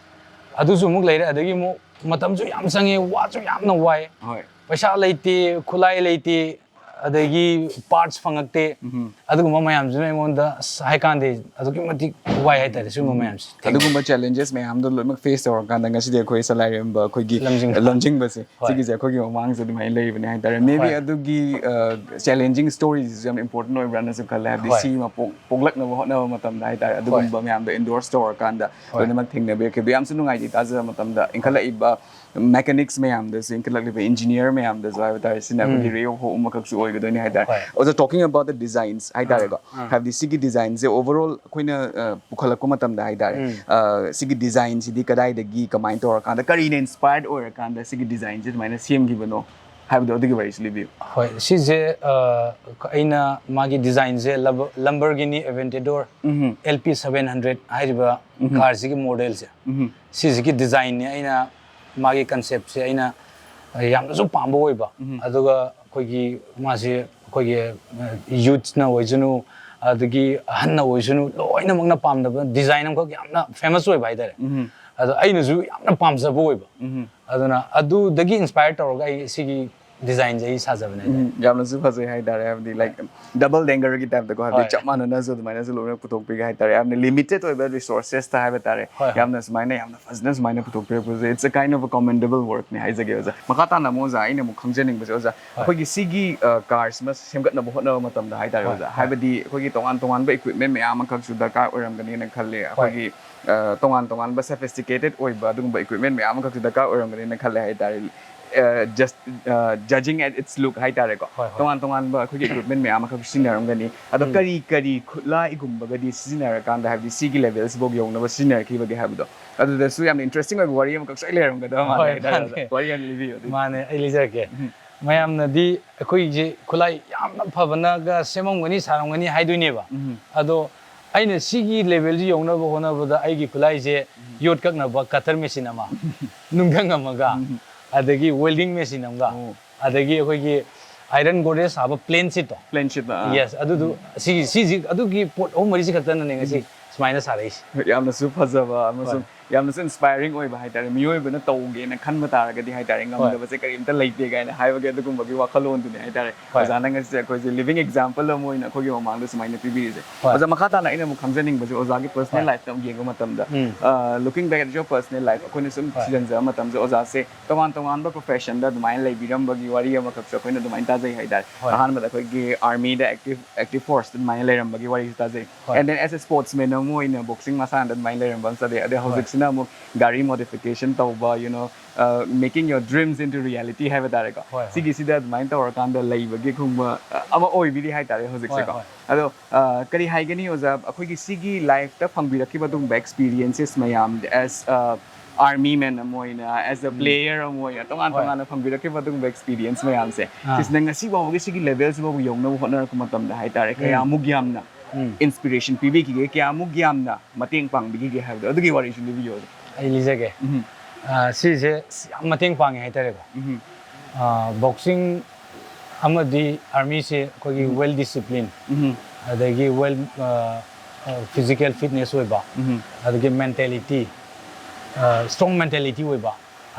ꯑꯗꯨꯁꯨ ꯑꯃꯨꯛ ꯂꯩꯔꯦ, ꯑꯗꯒꯤ ꯑꯃꯨꯛ ꯃꯇꯝꯁꯨ ꯌꯥꯝ ꯆꯪꯉꯦ, ꯋꯥꯁꯨ ꯌꯥꯝꯅ ꯋꯥꯏ꯫ ꯍꯣꯏ ꯄꯩꯁꯥ ꯂꯩꯇꯦ, ꯈꯨꯠꯂꯥꯏ ꯂꯩꯇꯦ, ꯑꯗꯒꯤ ꯄꯥꯔꯠꯁ ꯐꯪꯉꯛꯇꯦ꯫ ꯎꯝ ꯑꯗꯨꯒꯨꯝꯕ ꯃꯌꯥꯝꯁꯤꯅ ꯑꯩꯉꯣꯟꯗ ꯑꯁ ꯍꯥꯏꯀꯥꯟꯗꯦ, ꯑꯗꯨꯛꯀꯤ ꯃꯇꯤꯛ ꯋꯥꯏ ꯍꯥꯏꯇꯥꯔꯦ ꯁꯤꯒꯨꯝꯕ ꯃꯌꯥꯝꯁꯦ꯫ ꯑꯗꯨꯒꯨꯝꯕ ꯆꯦꯂꯦꯟꯖꯦꯁ ꯃꯌꯥꯝꯗꯣ ꯂꯣꯏꯅꯃꯛ ꯐꯦꯁ ꯇꯧꯔꯀꯥꯟꯗ ꯉꯁꯤꯗꯤ ꯑꯩꯈꯣꯏ ꯁꯂꯥꯏꯔꯦꯝꯕ ꯑꯩꯈꯣꯏꯒꯤ ꯂꯝꯖꯤꯡꯕ꯫ ꯂꯝꯖꯤꯡꯕꯁꯦ ꯍꯣꯏ꯫ ꯁꯤꯒꯤꯁꯦ ꯑꯩꯈꯣꯏꯒꯤ ꯃꯃꯥꯡꯁꯦ ꯑꯗꯨꯃꯥꯏꯅ ꯂꯩꯕꯅꯦ ꯍꯥꯏꯇꯥꯔꯦ꯫ ꯃꯦ ꯕꯤ ꯍꯣꯏ꯫ ꯑꯗꯨꯒꯤ ꯆꯦꯂꯦꯟꯖꯤꯡ ꯁ꯭ꯇꯣꯔꯤꯁꯤꯁꯨ ꯌꯥꯝ ꯏꯝꯄꯣꯔꯇꯦꯟ ꯑꯣꯏꯕ꯭ꯔꯥꯅꯁꯨ ꯈꯜꯂꯦ, ꯍꯥꯏꯕꯗꯤ ꯍꯣꯏ꯫ ꯁꯤ ꯑꯃ ꯄꯣꯛ- ꯄꯣꯛꯂꯛꯅꯕ ꯍꯣꯠꯅꯕ ꯃꯇꯝꯗ ꯍꯥꯏꯇꯥꯔꯦ, ꯑꯗꯨꯒꯨꯝꯕ ꯃꯌꯥꯝꯗꯣ ꯏꯟꯗꯣꯔꯁ ꯇꯧꯔꯀꯥꯟꯗ ꯍꯣꯏ꯫ ꯂꯣꯏꯅꯃꯛ ꯊꯦꯡꯅꯕꯤꯔꯛꯈꯤꯕꯗꯣ ꯌꯥꯝꯁꯨ ꯅꯨꯡꯉꯥꯏꯖꯩ꯫ ꯇꯥꯖꯕ ꯃꯇꯝꯗ ꯏꯟꯈꯠꯂꯛꯏꯕ ꯃꯦꯀꯥꯅꯤꯛꯁ ꯃꯌꯥꯝꯗꯁꯨ, ꯏꯟꯈꯠꯂꯛꯂꯤꯕ ꯏꯟꯖꯤꯅꯤꯌꯔ ꯃꯌꯥꯝꯗꯁꯨ ꯍꯥꯏꯕ ꯇꯥꯔꯦ, ꯁꯤꯅ ꯑꯩꯈꯣꯏꯒꯤ ꯎꯝ꯫ ꯔꯦ ꯑꯣꯐ ꯍꯣꯞ ꯑꯃꯈꯛꯁꯨ ꯑꯣꯏꯒꯗꯣꯏꯅꯤ ꯍꯥꯏꯇꯥꯔꯦ꯫ ꯍꯣꯏ꯫ ꯑꯣꯖꯥ, talking about the designs ꯍꯥꯏꯇꯥꯔꯦꯀꯣ, ꯑꯥ꯫ ꯍꯥꯏꯕꯗꯤ ꯁꯤꯒꯤ ꯗꯤꯖꯥꯏꯟꯁꯦ ꯑꯣꯚꯔ ꯑꯣꯜ ꯑꯩꯈꯣꯏꯅ ꯑ, ꯄꯨꯈꯠꯂꯛꯄ ꯃꯇꯝꯗ ꯍꯥꯏꯇꯥꯔꯦ, ꯎꯝ꯫ ꯑ, ꯁꯤꯒꯤ ꯗꯤꯖꯥꯏꯟꯁꯤꯗꯤ ꯀꯗꯥꯏꯗꯒꯤ, ꯀꯃꯥꯏꯅ ꯇꯧꯔꯀꯥꯟꯗ, ꯀꯔꯤꯅ ꯏꯟꯁꯄꯥꯌꯔ ꯑꯣꯏꯔꯀꯥꯟꯗ ꯁꯤꯒꯤ ꯗꯤꯖꯥꯏꯟꯁꯦ ꯑꯗꯨꯃꯥꯏꯅ ꯁꯦꯝꯈꯤꯕꯅꯣ ꯍꯥꯏꯕꯗꯣ, ꯑꯗꯨꯒꯤ ꯋꯥꯔꯤꯁꯨ ꯂꯤꯕꯤꯌꯨ꯫ ꯍꯣꯏ, ꯁꯤꯁꯦ ꯑ, ꯑꯩꯅ ꯃꯥꯒꯤ ꯗꯤꯖꯥꯏꯟꯁꯦ ꯂꯝꯕꯔꯒꯤꯅꯤ ꯑꯦꯚꯦꯟꯇꯦꯗꯣꯔ ꯎꯝ ꯑꯦꯜ ꯄꯤ ꯁꯚꯦꯟ ꯍꯟꯗ꯭ꯔꯦꯠ ꯍꯥꯏꯔꯤꯕ ꯎꯝ꯫ ꯀꯥꯔꯁꯤꯒꯤ ꯃꯣꯗꯦꯜꯁꯦ, ꯎꯝ꯫ ꯁꯤꯁꯤꯒꯤ ꯗꯤꯖꯥꯏꯟꯅꯦ ꯑꯩꯅ, ꯃꯥꯒꯤ ꯀꯟꯁꯦꯞꯁꯦ ꯑꯩꯅ ꯌꯥꯝꯅꯁꯨ ꯄꯥꯝꯕ ꯑꯣꯏꯕ꯫ ꯎꯝ꯫ ꯑꯗꯨꯒ ꯑꯩꯈꯣꯏꯒꯤ ꯃꯥꯁꯦ ꯑꯩꯈꯣꯏꯒꯤ ꯌꯨꯠꯁꯅ ꯑꯣꯏꯁꯅꯨ, ꯑꯗꯒꯤ ꯑꯍꯟꯅ ꯑꯣꯏꯁꯅꯨ, ꯂꯣꯏꯅꯃꯛꯅ ꯄꯥꯝꯅꯕ ꯗꯤꯖꯥꯏꯟ ꯑꯃꯈꯛ ꯌꯥꯝꯅ ꯐꯦꯃꯁ ꯑꯣꯏꯕ ꯍꯥꯏꯇꯥꯔꯦ꯫ ꯎꯝ꯫ ꯑꯗꯣ ꯑꯩꯅꯁꯨ ꯌꯥꯝꯅ ꯄꯥꯝꯖꯕ ꯑꯣꯏꯕ꯫ ꯎꯝ꯫ ꯑꯗꯨꯅ ꯑꯗꯨꯗꯒꯤ ꯏꯟꯁꯄꯥꯌꯔ ꯇꯧꯔꯒ ꯑꯩ ꯁꯤꯒꯤ ꯗꯤꯖꯥꯏꯟꯁꯦ ꯑꯩ ꯁꯥꯖꯕꯅꯦ ꯍꯥꯏꯇꯥꯔꯦ꯫ ꯎꯝ, ꯌꯥꯝꯅꯁꯨ ꯐꯖꯩ ꯍꯥꯏꯇꯥꯔꯦ, ꯍꯥꯏꯕꯗꯤ ꯂꯥꯏꯛ ꯗꯕꯜ ꯗꯦꯡꯒꯔꯒꯤ ꯇꯥꯏꯞꯇꯀꯣ, ꯍꯥꯏꯕꯗꯤ ꯍꯣꯏ꯫ ꯆꯞ ꯃꯥꯟꯅꯅꯁꯨ ꯑꯗꯨꯃꯥꯏꯅꯁꯨ ꯂꯣꯏꯅ ꯄꯨꯊꯣꯛꯄꯤꯒꯦ ꯍꯥꯏꯇꯥꯔꯦ꯫ ꯌꯥꯝꯅ ꯂꯤꯃꯤꯇꯦꯠ ꯑꯣꯏꯕ ꯔꯤꯁꯣꯔꯁꯦꯁꯇ ꯍꯥꯏꯕ ꯇꯥꯔꯦ, ꯍꯣꯏ, ꯍꯣꯏ꯫ ꯌꯥꯝꯅ ꯁꯨꯃꯥꯏꯅ ꯌꯥꯝꯅ ꯐꯖꯅ ꯁꯨꯃꯥꯏꯅ ꯄꯨꯊꯣꯛꯄꯤꯔꯛꯄꯁꯦ, it's a kind of a commendable workꯅꯦ ꯍꯥꯏꯖꯒꯦ ꯑꯣꯖꯥ꯫ ꯃꯈꯥ ꯇꯥꯅ ꯑꯃꯨꯛ ꯑꯣꯖꯥ, ꯑꯩꯅ ꯑꯃꯨꯛ ꯈꯪꯖꯅꯤꯡꯕꯁꯦ ꯑꯣꯖꯥ, ꯍꯣꯏ꯫ ꯑꯩꯈꯣꯏꯒꯤ ꯁꯤꯒꯤ ꯀꯥꯔꯁꯤꯃ ꯁꯦꯝꯒꯠꯅꯕ ꯍꯣꯠꯅꯕ ꯃꯇꯝꯗ ꯍꯥꯏꯇꯥꯔꯦ ꯍꯣꯏ, ꯑꯣꯖꯥ, ꯍꯣꯏ꯫ ꯍꯥꯏꯕꯗꯤ ꯑꯩꯈꯣꯏꯒꯤ ꯇꯣꯉꯥꯟ ꯇꯣꯉꯥꯟꯕ ꯏꯀ꯭ꯋꯤꯞꯃꯦꯟ ꯃꯌꯥꯝ ꯑꯃꯈꯛꯁꯨ ꯗꯔꯀꯥꯔ ꯑꯣꯏꯔꯝꯒꯅꯤꯅ ꯈꯜꯂꯦ꯫ ꯍꯣꯏ꯫ ꯑꯩꯈꯣꯏꯒꯤ ꯑ, ꯇꯣꯉꯥꯟ ꯇꯣꯉꯥꯟꯕ ꯁꯣꯐꯤꯁꯇꯤꯀꯦꯇꯦꯠ ꯑꯣꯏꯕ ꯑꯗꯨꯒꯨꯝꯕ ꯏꯀ꯭ꯋꯤꯞꯃꯦꯟ ꯃꯌꯥꯝ ꯑꯃꯈꯛꯁꯨ ꯗꯔꯀꯥꯔ ꯑꯣꯏꯔꯝꯒꯅꯤꯅ ꯈꯜꯂꯦ ꯍꯥꯏꯇꯥꯔꯦ꯫ Just judging at its look ꯍꯥꯏꯇꯥꯔꯦꯀꯣ, ꯍꯣꯏ, ꯍꯣꯏ꯫ ꯇꯣꯉꯥꯟ ꯇꯣꯉꯥꯟꯕ ꯑꯩꯈꯣꯏꯒꯤ ꯏꯀ꯭ꯋꯤꯞꯃꯦꯟ ꯃꯌꯥꯝ ꯑꯃꯈꯛ ꯁꯤꯖꯤꯟꯅꯔꯝꯒꯅꯤ꯫ ꯑꯗꯣ ꯎꯝ꯫ ꯀꯔꯤ ꯀꯔꯤ ꯈꯨꯠꯂꯥꯏꯒꯨꯝꯕꯒꯗꯤ ꯁꯤꯖꯤꯟꯅꯔꯀꯥꯟꯗ, ꯍꯥꯏꯕꯗꯤ ꯁꯤꯒꯤ ꯂꯦꯚꯦꯜꯁꯤꯐꯥꯎ ꯌꯧꯅꯕ ꯁꯤꯖꯤꯟꯅꯔꯛꯈꯤꯕꯒꯦ ꯍꯥꯏꯕꯗꯣ, ꯑꯗꯨꯗꯁꯨ ꯌꯥꯝꯅ ꯏꯟꯇꯔꯦꯁꯇꯤꯡ ꯑꯣꯏꯕ ꯋꯥꯔꯤ ꯑꯃꯈꯛꯁꯨ ꯑꯩ ꯂꯩꯔꯝꯒꯗꯕ ꯃꯥꯜꯂꯦ ꯍꯣꯏ, ꯍꯥꯏꯇꯥꯔꯦ꯫ ꯃꯥꯅꯦ꯫ ꯋꯥꯔꯤ ꯑꯃ ꯂꯤꯕꯤꯌꯨ ꯑꯗꯨꯒꯤ꯫ ꯃꯥꯅꯦ, ꯑꯩ ꯂꯤꯖꯔꯛꯀꯦ꯫ ꯎꯝ꯫ ꯃꯌꯥꯝꯅꯗꯤ ꯑꯩꯈꯣꯏꯁꯦ ꯈꯨꯠꯂꯥꯏ ꯌꯥꯝꯅ ꯐꯕꯅꯒ ꯁꯦꯝꯃꯝꯒꯅꯤ, ꯁꯥꯔꯝꯒꯅꯤ ꯍꯥꯏꯗꯣꯏꯅꯦꯕ꯫ ꯎꯝ꯫ ꯑꯗꯣ ꯑꯩꯅ ꯁꯤꯒꯤ ꯂꯦꯚꯦꯜꯁꯤ ꯌꯧꯅꯕ ꯍꯣꯠꯅꯕꯗ ꯑꯩꯒꯤ ꯈꯨꯠꯂꯥꯏꯁꯦ ꯌꯣꯠ ꯀꯛꯅꯕ ꯀꯇꯔ ꯃꯦꯆꯤꯟ ꯑꯃ, ꯅꯨꯡꯊꯪ ꯑꯃꯒ, ꯎꯝ꯫ ꯑꯗꯒꯤ ꯋꯦꯜꯗꯤꯡ ꯃꯦꯆꯤꯟ ꯑꯃꯒ, ꯑꯣ꯫ ꯑꯗꯒꯤ ꯑꯩꯈꯣꯏꯒꯤ ꯑꯥꯏꯔꯟ ꯒꯣꯗ꯭ꯔꯦꯖ ꯁꯥꯕ ꯄ꯭ꯂꯦꯟ ꯁꯤꯠꯇꯣ꯫ ꯄ꯭ꯂꯦꯟ ꯁꯤꯠ, ꯑꯥ꯫ ꯌꯦꯁ, ꯑꯗꯨꯗꯨ ꯁꯤꯒꯤ, ꯁꯤꯁꯤ, ꯑꯗꯨꯒꯤ ꯄꯣꯠ ꯑꯍꯨꯝ ꯃꯔꯤꯁꯤ ꯈꯛꯇꯅꯅꯦ ꯉꯁꯤ ꯁꯨꯃꯥꯏꯅ ꯁꯥꯔꯛꯏꯁꯦ꯫ ꯌꯥꯝꯅꯁꯨ ꯐꯖꯕ ꯑꯃꯁꯨꯡ ꯍꯣꯏ꯫ ꯌꯥꯝꯅꯁꯨ ꯏꯟꯁꯄꯥꯏꯔꯤꯡ ꯑꯣꯏꯕ ꯍꯥꯏꯇꯥꯔꯦ꯫ ꯃꯤꯑꯣꯏꯕꯅ ꯇꯧꯒꯦꯅ ꯈꯟꯕ ꯇꯥꯔꯒꯗꯤ ꯍꯥꯏꯇꯥꯔꯦ, ꯉꯝꯗꯕꯁꯦ ꯀꯔꯤꯝꯇ ꯂꯩꯇꯦ ꯀꯥꯏꯅ ꯍꯥꯏꯕꯒꯤ ꯑꯗꯨꯒꯨꯝꯕꯒꯤ ꯋꯥꯈꯜꯂꯣꯟꯗꯨꯅꯤ ꯍꯥꯏꯇꯥꯔꯦ꯫ ꯍꯣꯏ꯫ ꯑꯣꯖꯥꯅ ꯉꯁꯤꯁꯦ ꯑꯩꯈꯣꯏꯁꯦ ꯂꯤꯕꯤꯡ ꯑꯦꯛꯖꯥꯝꯄꯜ ꯑꯃ ꯑꯣꯏꯅ ꯑꯩꯈꯣꯏꯒꯤ ꯃꯃꯥꯡꯗ ꯁꯨꯃꯥꯏꯅ ꯄꯤꯕꯤꯔꯤꯁꯦ꯫ ꯍꯣꯏ꯫ ꯑꯣꯖꯥ, ꯃꯈꯥ ꯇꯥꯅ ꯑꯩꯅ ꯑꯃꯨꯛ ꯈꯪꯖꯅꯤꯡꯕꯁꯦ ꯑꯣꯖꯥꯒꯤ ꯄꯔꯁꯣꯅꯦꯜ ꯍꯣꯏ꯫ ꯂꯥꯏꯐꯇ ꯑꯃꯨꯛ ꯌꯦꯡꯕ ꯃꯇꯝꯗ, ꯎꯝ꯫ looking back at your personal life, ꯑꯩꯈꯣꯏꯅ ꯁꯨꯝ ꯍꯣꯏ꯫ ꯊꯤꯖꯤꯟꯖꯕ ꯃꯇꯝꯗ ꯑꯣꯖꯥꯁꯦ ꯇꯣꯉꯥꯟ ꯇꯣꯉꯥꯟꯕ ꯄ꯭ꯔꯣꯐꯦꯁꯟꯗ ꯑꯗꯨꯃꯥꯏꯅ ꯂꯩꯕꯤꯔꯝꯕꯒꯤ ꯋꯥꯔꯤ ꯑꯃꯈꯛꯁꯨ ꯑꯩꯈꯣꯏꯅ ꯑꯗꯨꯃꯥꯏꯅ ꯇꯥꯖꯩ ꯍꯥꯏꯇꯥꯔꯦ꯫ ꯍꯣꯏ꯫ ꯑꯍꯥꯟꯕꯗ ꯑꯩꯈꯣꯏꯒꯤ ꯑꯥꯔꯃꯤꯗ ꯑꯦꯛꯇꯤꯚ ꯑꯦꯛꯇꯤꯚ ꯐꯣꯔꯁꯇ ꯑꯗꯨꯃꯥꯏꯅ ꯂꯩꯔꯝꯕꯒꯤ ꯋꯥꯔꯤꯁꯨ ꯇꯥꯖꯩ꯫ ꯍꯣꯏ꯫ And then as a sportsman ꯑꯃ ꯑꯣꯏꯅ ꯕꯣꯛꯁꯤꯡ ꯃꯁꯥꯟꯅꯗ ꯑꯗꯨꯃꯥꯏꯅ ꯂꯩꯔꯝꯕ ꯑꯃ ꯇꯥꯖꯩ꯫ ꯑꯗꯩ ꯍꯣꯏ꯫ ꯍꯧꯖꯤꯛꯁꯤꯅ ꯑꯃꯨꯛ ꯒꯥꯔꯤ ꯃꯣꯗꯤꯐꯤꯀꯦꯁꯟ ꯇꯧꯕ, you know, making your dreams into reality ꯍꯥꯏꯕ ꯇꯥꯔꯦꯀꯣ꯫ ꯍꯣꯏ, ꯍꯣꯏ꯫ ꯁꯤꯒꯤꯁꯤꯗ ꯑꯗꯨꯃꯥꯏꯅ ꯇꯧꯔꯀꯥꯟꯗ ꯂꯩꯕꯒꯤ ꯈꯨꯡꯕ ꯑꯃ ꯑꯣꯏꯕꯤꯔꯤ ꯍꯥꯏꯇꯥꯔꯦ ꯍꯧꯖꯤꯛꯁꯦꯀꯣ꯫ ꯍꯣꯏ, ꯑꯗꯣ ꯑ, ꯀꯔꯤ ꯍꯥꯏꯒꯅꯤ ꯑꯣꯖꯥ, ꯑꯩꯈꯣꯏꯒꯤ ꯁꯤꯒꯤ ꯂꯥꯏꯐꯇ ꯐꯪꯕꯤꯔꯛꯈꯤꯕ ꯑꯗꯨꯒꯨꯝꯕ ꯑꯦꯛꯁꯄꯤꯔꯤꯌꯦꯟꯁꯦꯁ ꯃꯌꯥꯝ, as a army man ꯑꯃ ꯑꯣꯏꯅ, as a ꯎꯝ꯫ player ꯑꯃ ꯑꯣꯏꯅ, ꯇꯣꯉꯥꯟ ꯍꯣꯏ꯫ ꯇꯣꯉꯥꯟꯅ ꯐꯪꯕꯤꯔꯛꯈꯤꯕ ꯑꯗꯨꯒꯨꯝꯕ ꯑꯦꯛꯁꯄꯤꯔꯤꯌꯦꯟꯁ ꯃꯌꯥꯝꯁꯦ, ꯑꯥ꯫ ꯁꯤꯁꯤꯅ ꯉꯁꯤ ꯐꯥꯎꯕꯒꯤ ꯁꯤꯒꯤ ꯂꯦꯚꯦꯜꯁꯤ ꯐꯥꯎꯕ ꯌꯧꯅꯕ ꯍꯣꯠꯅꯔꯛꯄ ꯃꯇꯝꯗ ꯍꯥꯏꯇꯥꯔꯦ, ꯎꯝ꯫ ꯀꯌꯥꯃꯨꯛ ꯌꯥꯝꯅ ꯎꯝ꯫ ꯏꯟꯁꯄꯤꯔꯦꯁꯟ ꯄꯤꯕꯤꯈꯤꯒꯦ, ꯀꯌꯥꯃꯨꯛ ꯌꯥꯝꯅ ꯃꯇꯦꯡ ꯄꯥꯡꯕꯤꯈꯤꯒꯦ ꯍꯥꯏꯕꯗꯣ ꯑꯗꯨꯒꯤ ꯋꯥꯔꯤꯁꯨ ꯂꯤꯕꯤꯌꯣ ꯑꯣꯖꯥ꯫ ꯑꯩ ꯂꯤꯖꯒꯦ꯫ ꯎꯝ꯫ ꯑ, ꯁꯤꯁꯦ ꯌꯥꯝ ꯃꯇꯦꯡ ꯄꯥꯡꯉꯦ ꯍꯥꯏꯇꯥꯔꯦꯀꯣ꯫ ꯎꯝ꯫ ꯑ, ꯕꯣꯛꯁꯤꯡ ꯑꯃꯗꯤ ꯑꯥꯔꯃꯤꯁꯦ ꯑꯩꯈꯣꯏꯒꯤ ꯎꯝ꯫ ꯋꯦꯜ ꯗꯤꯁꯤꯄ꯭ꯂꯤꯟ, ꯎꯝ꯫ ꯑꯗꯒꯤ ꯋꯦꯜ, ꯑ, ꯑ, ꯐꯤꯖꯤꯀꯦꯜ ꯐꯤꯠꯅꯦꯁ ꯑꯣꯏꯕ, ꯎꯝ꯫ ꯑꯗꯒꯤ ꯃꯦꯟꯇꯦꯂꯤꯇꯤ, ꯑ, ꯁ꯭ꯇ꯭ꯔꯣꯡ ꯃꯦꯟꯇꯦꯂꯤꯇꯤ ꯑꯣꯏꯕ,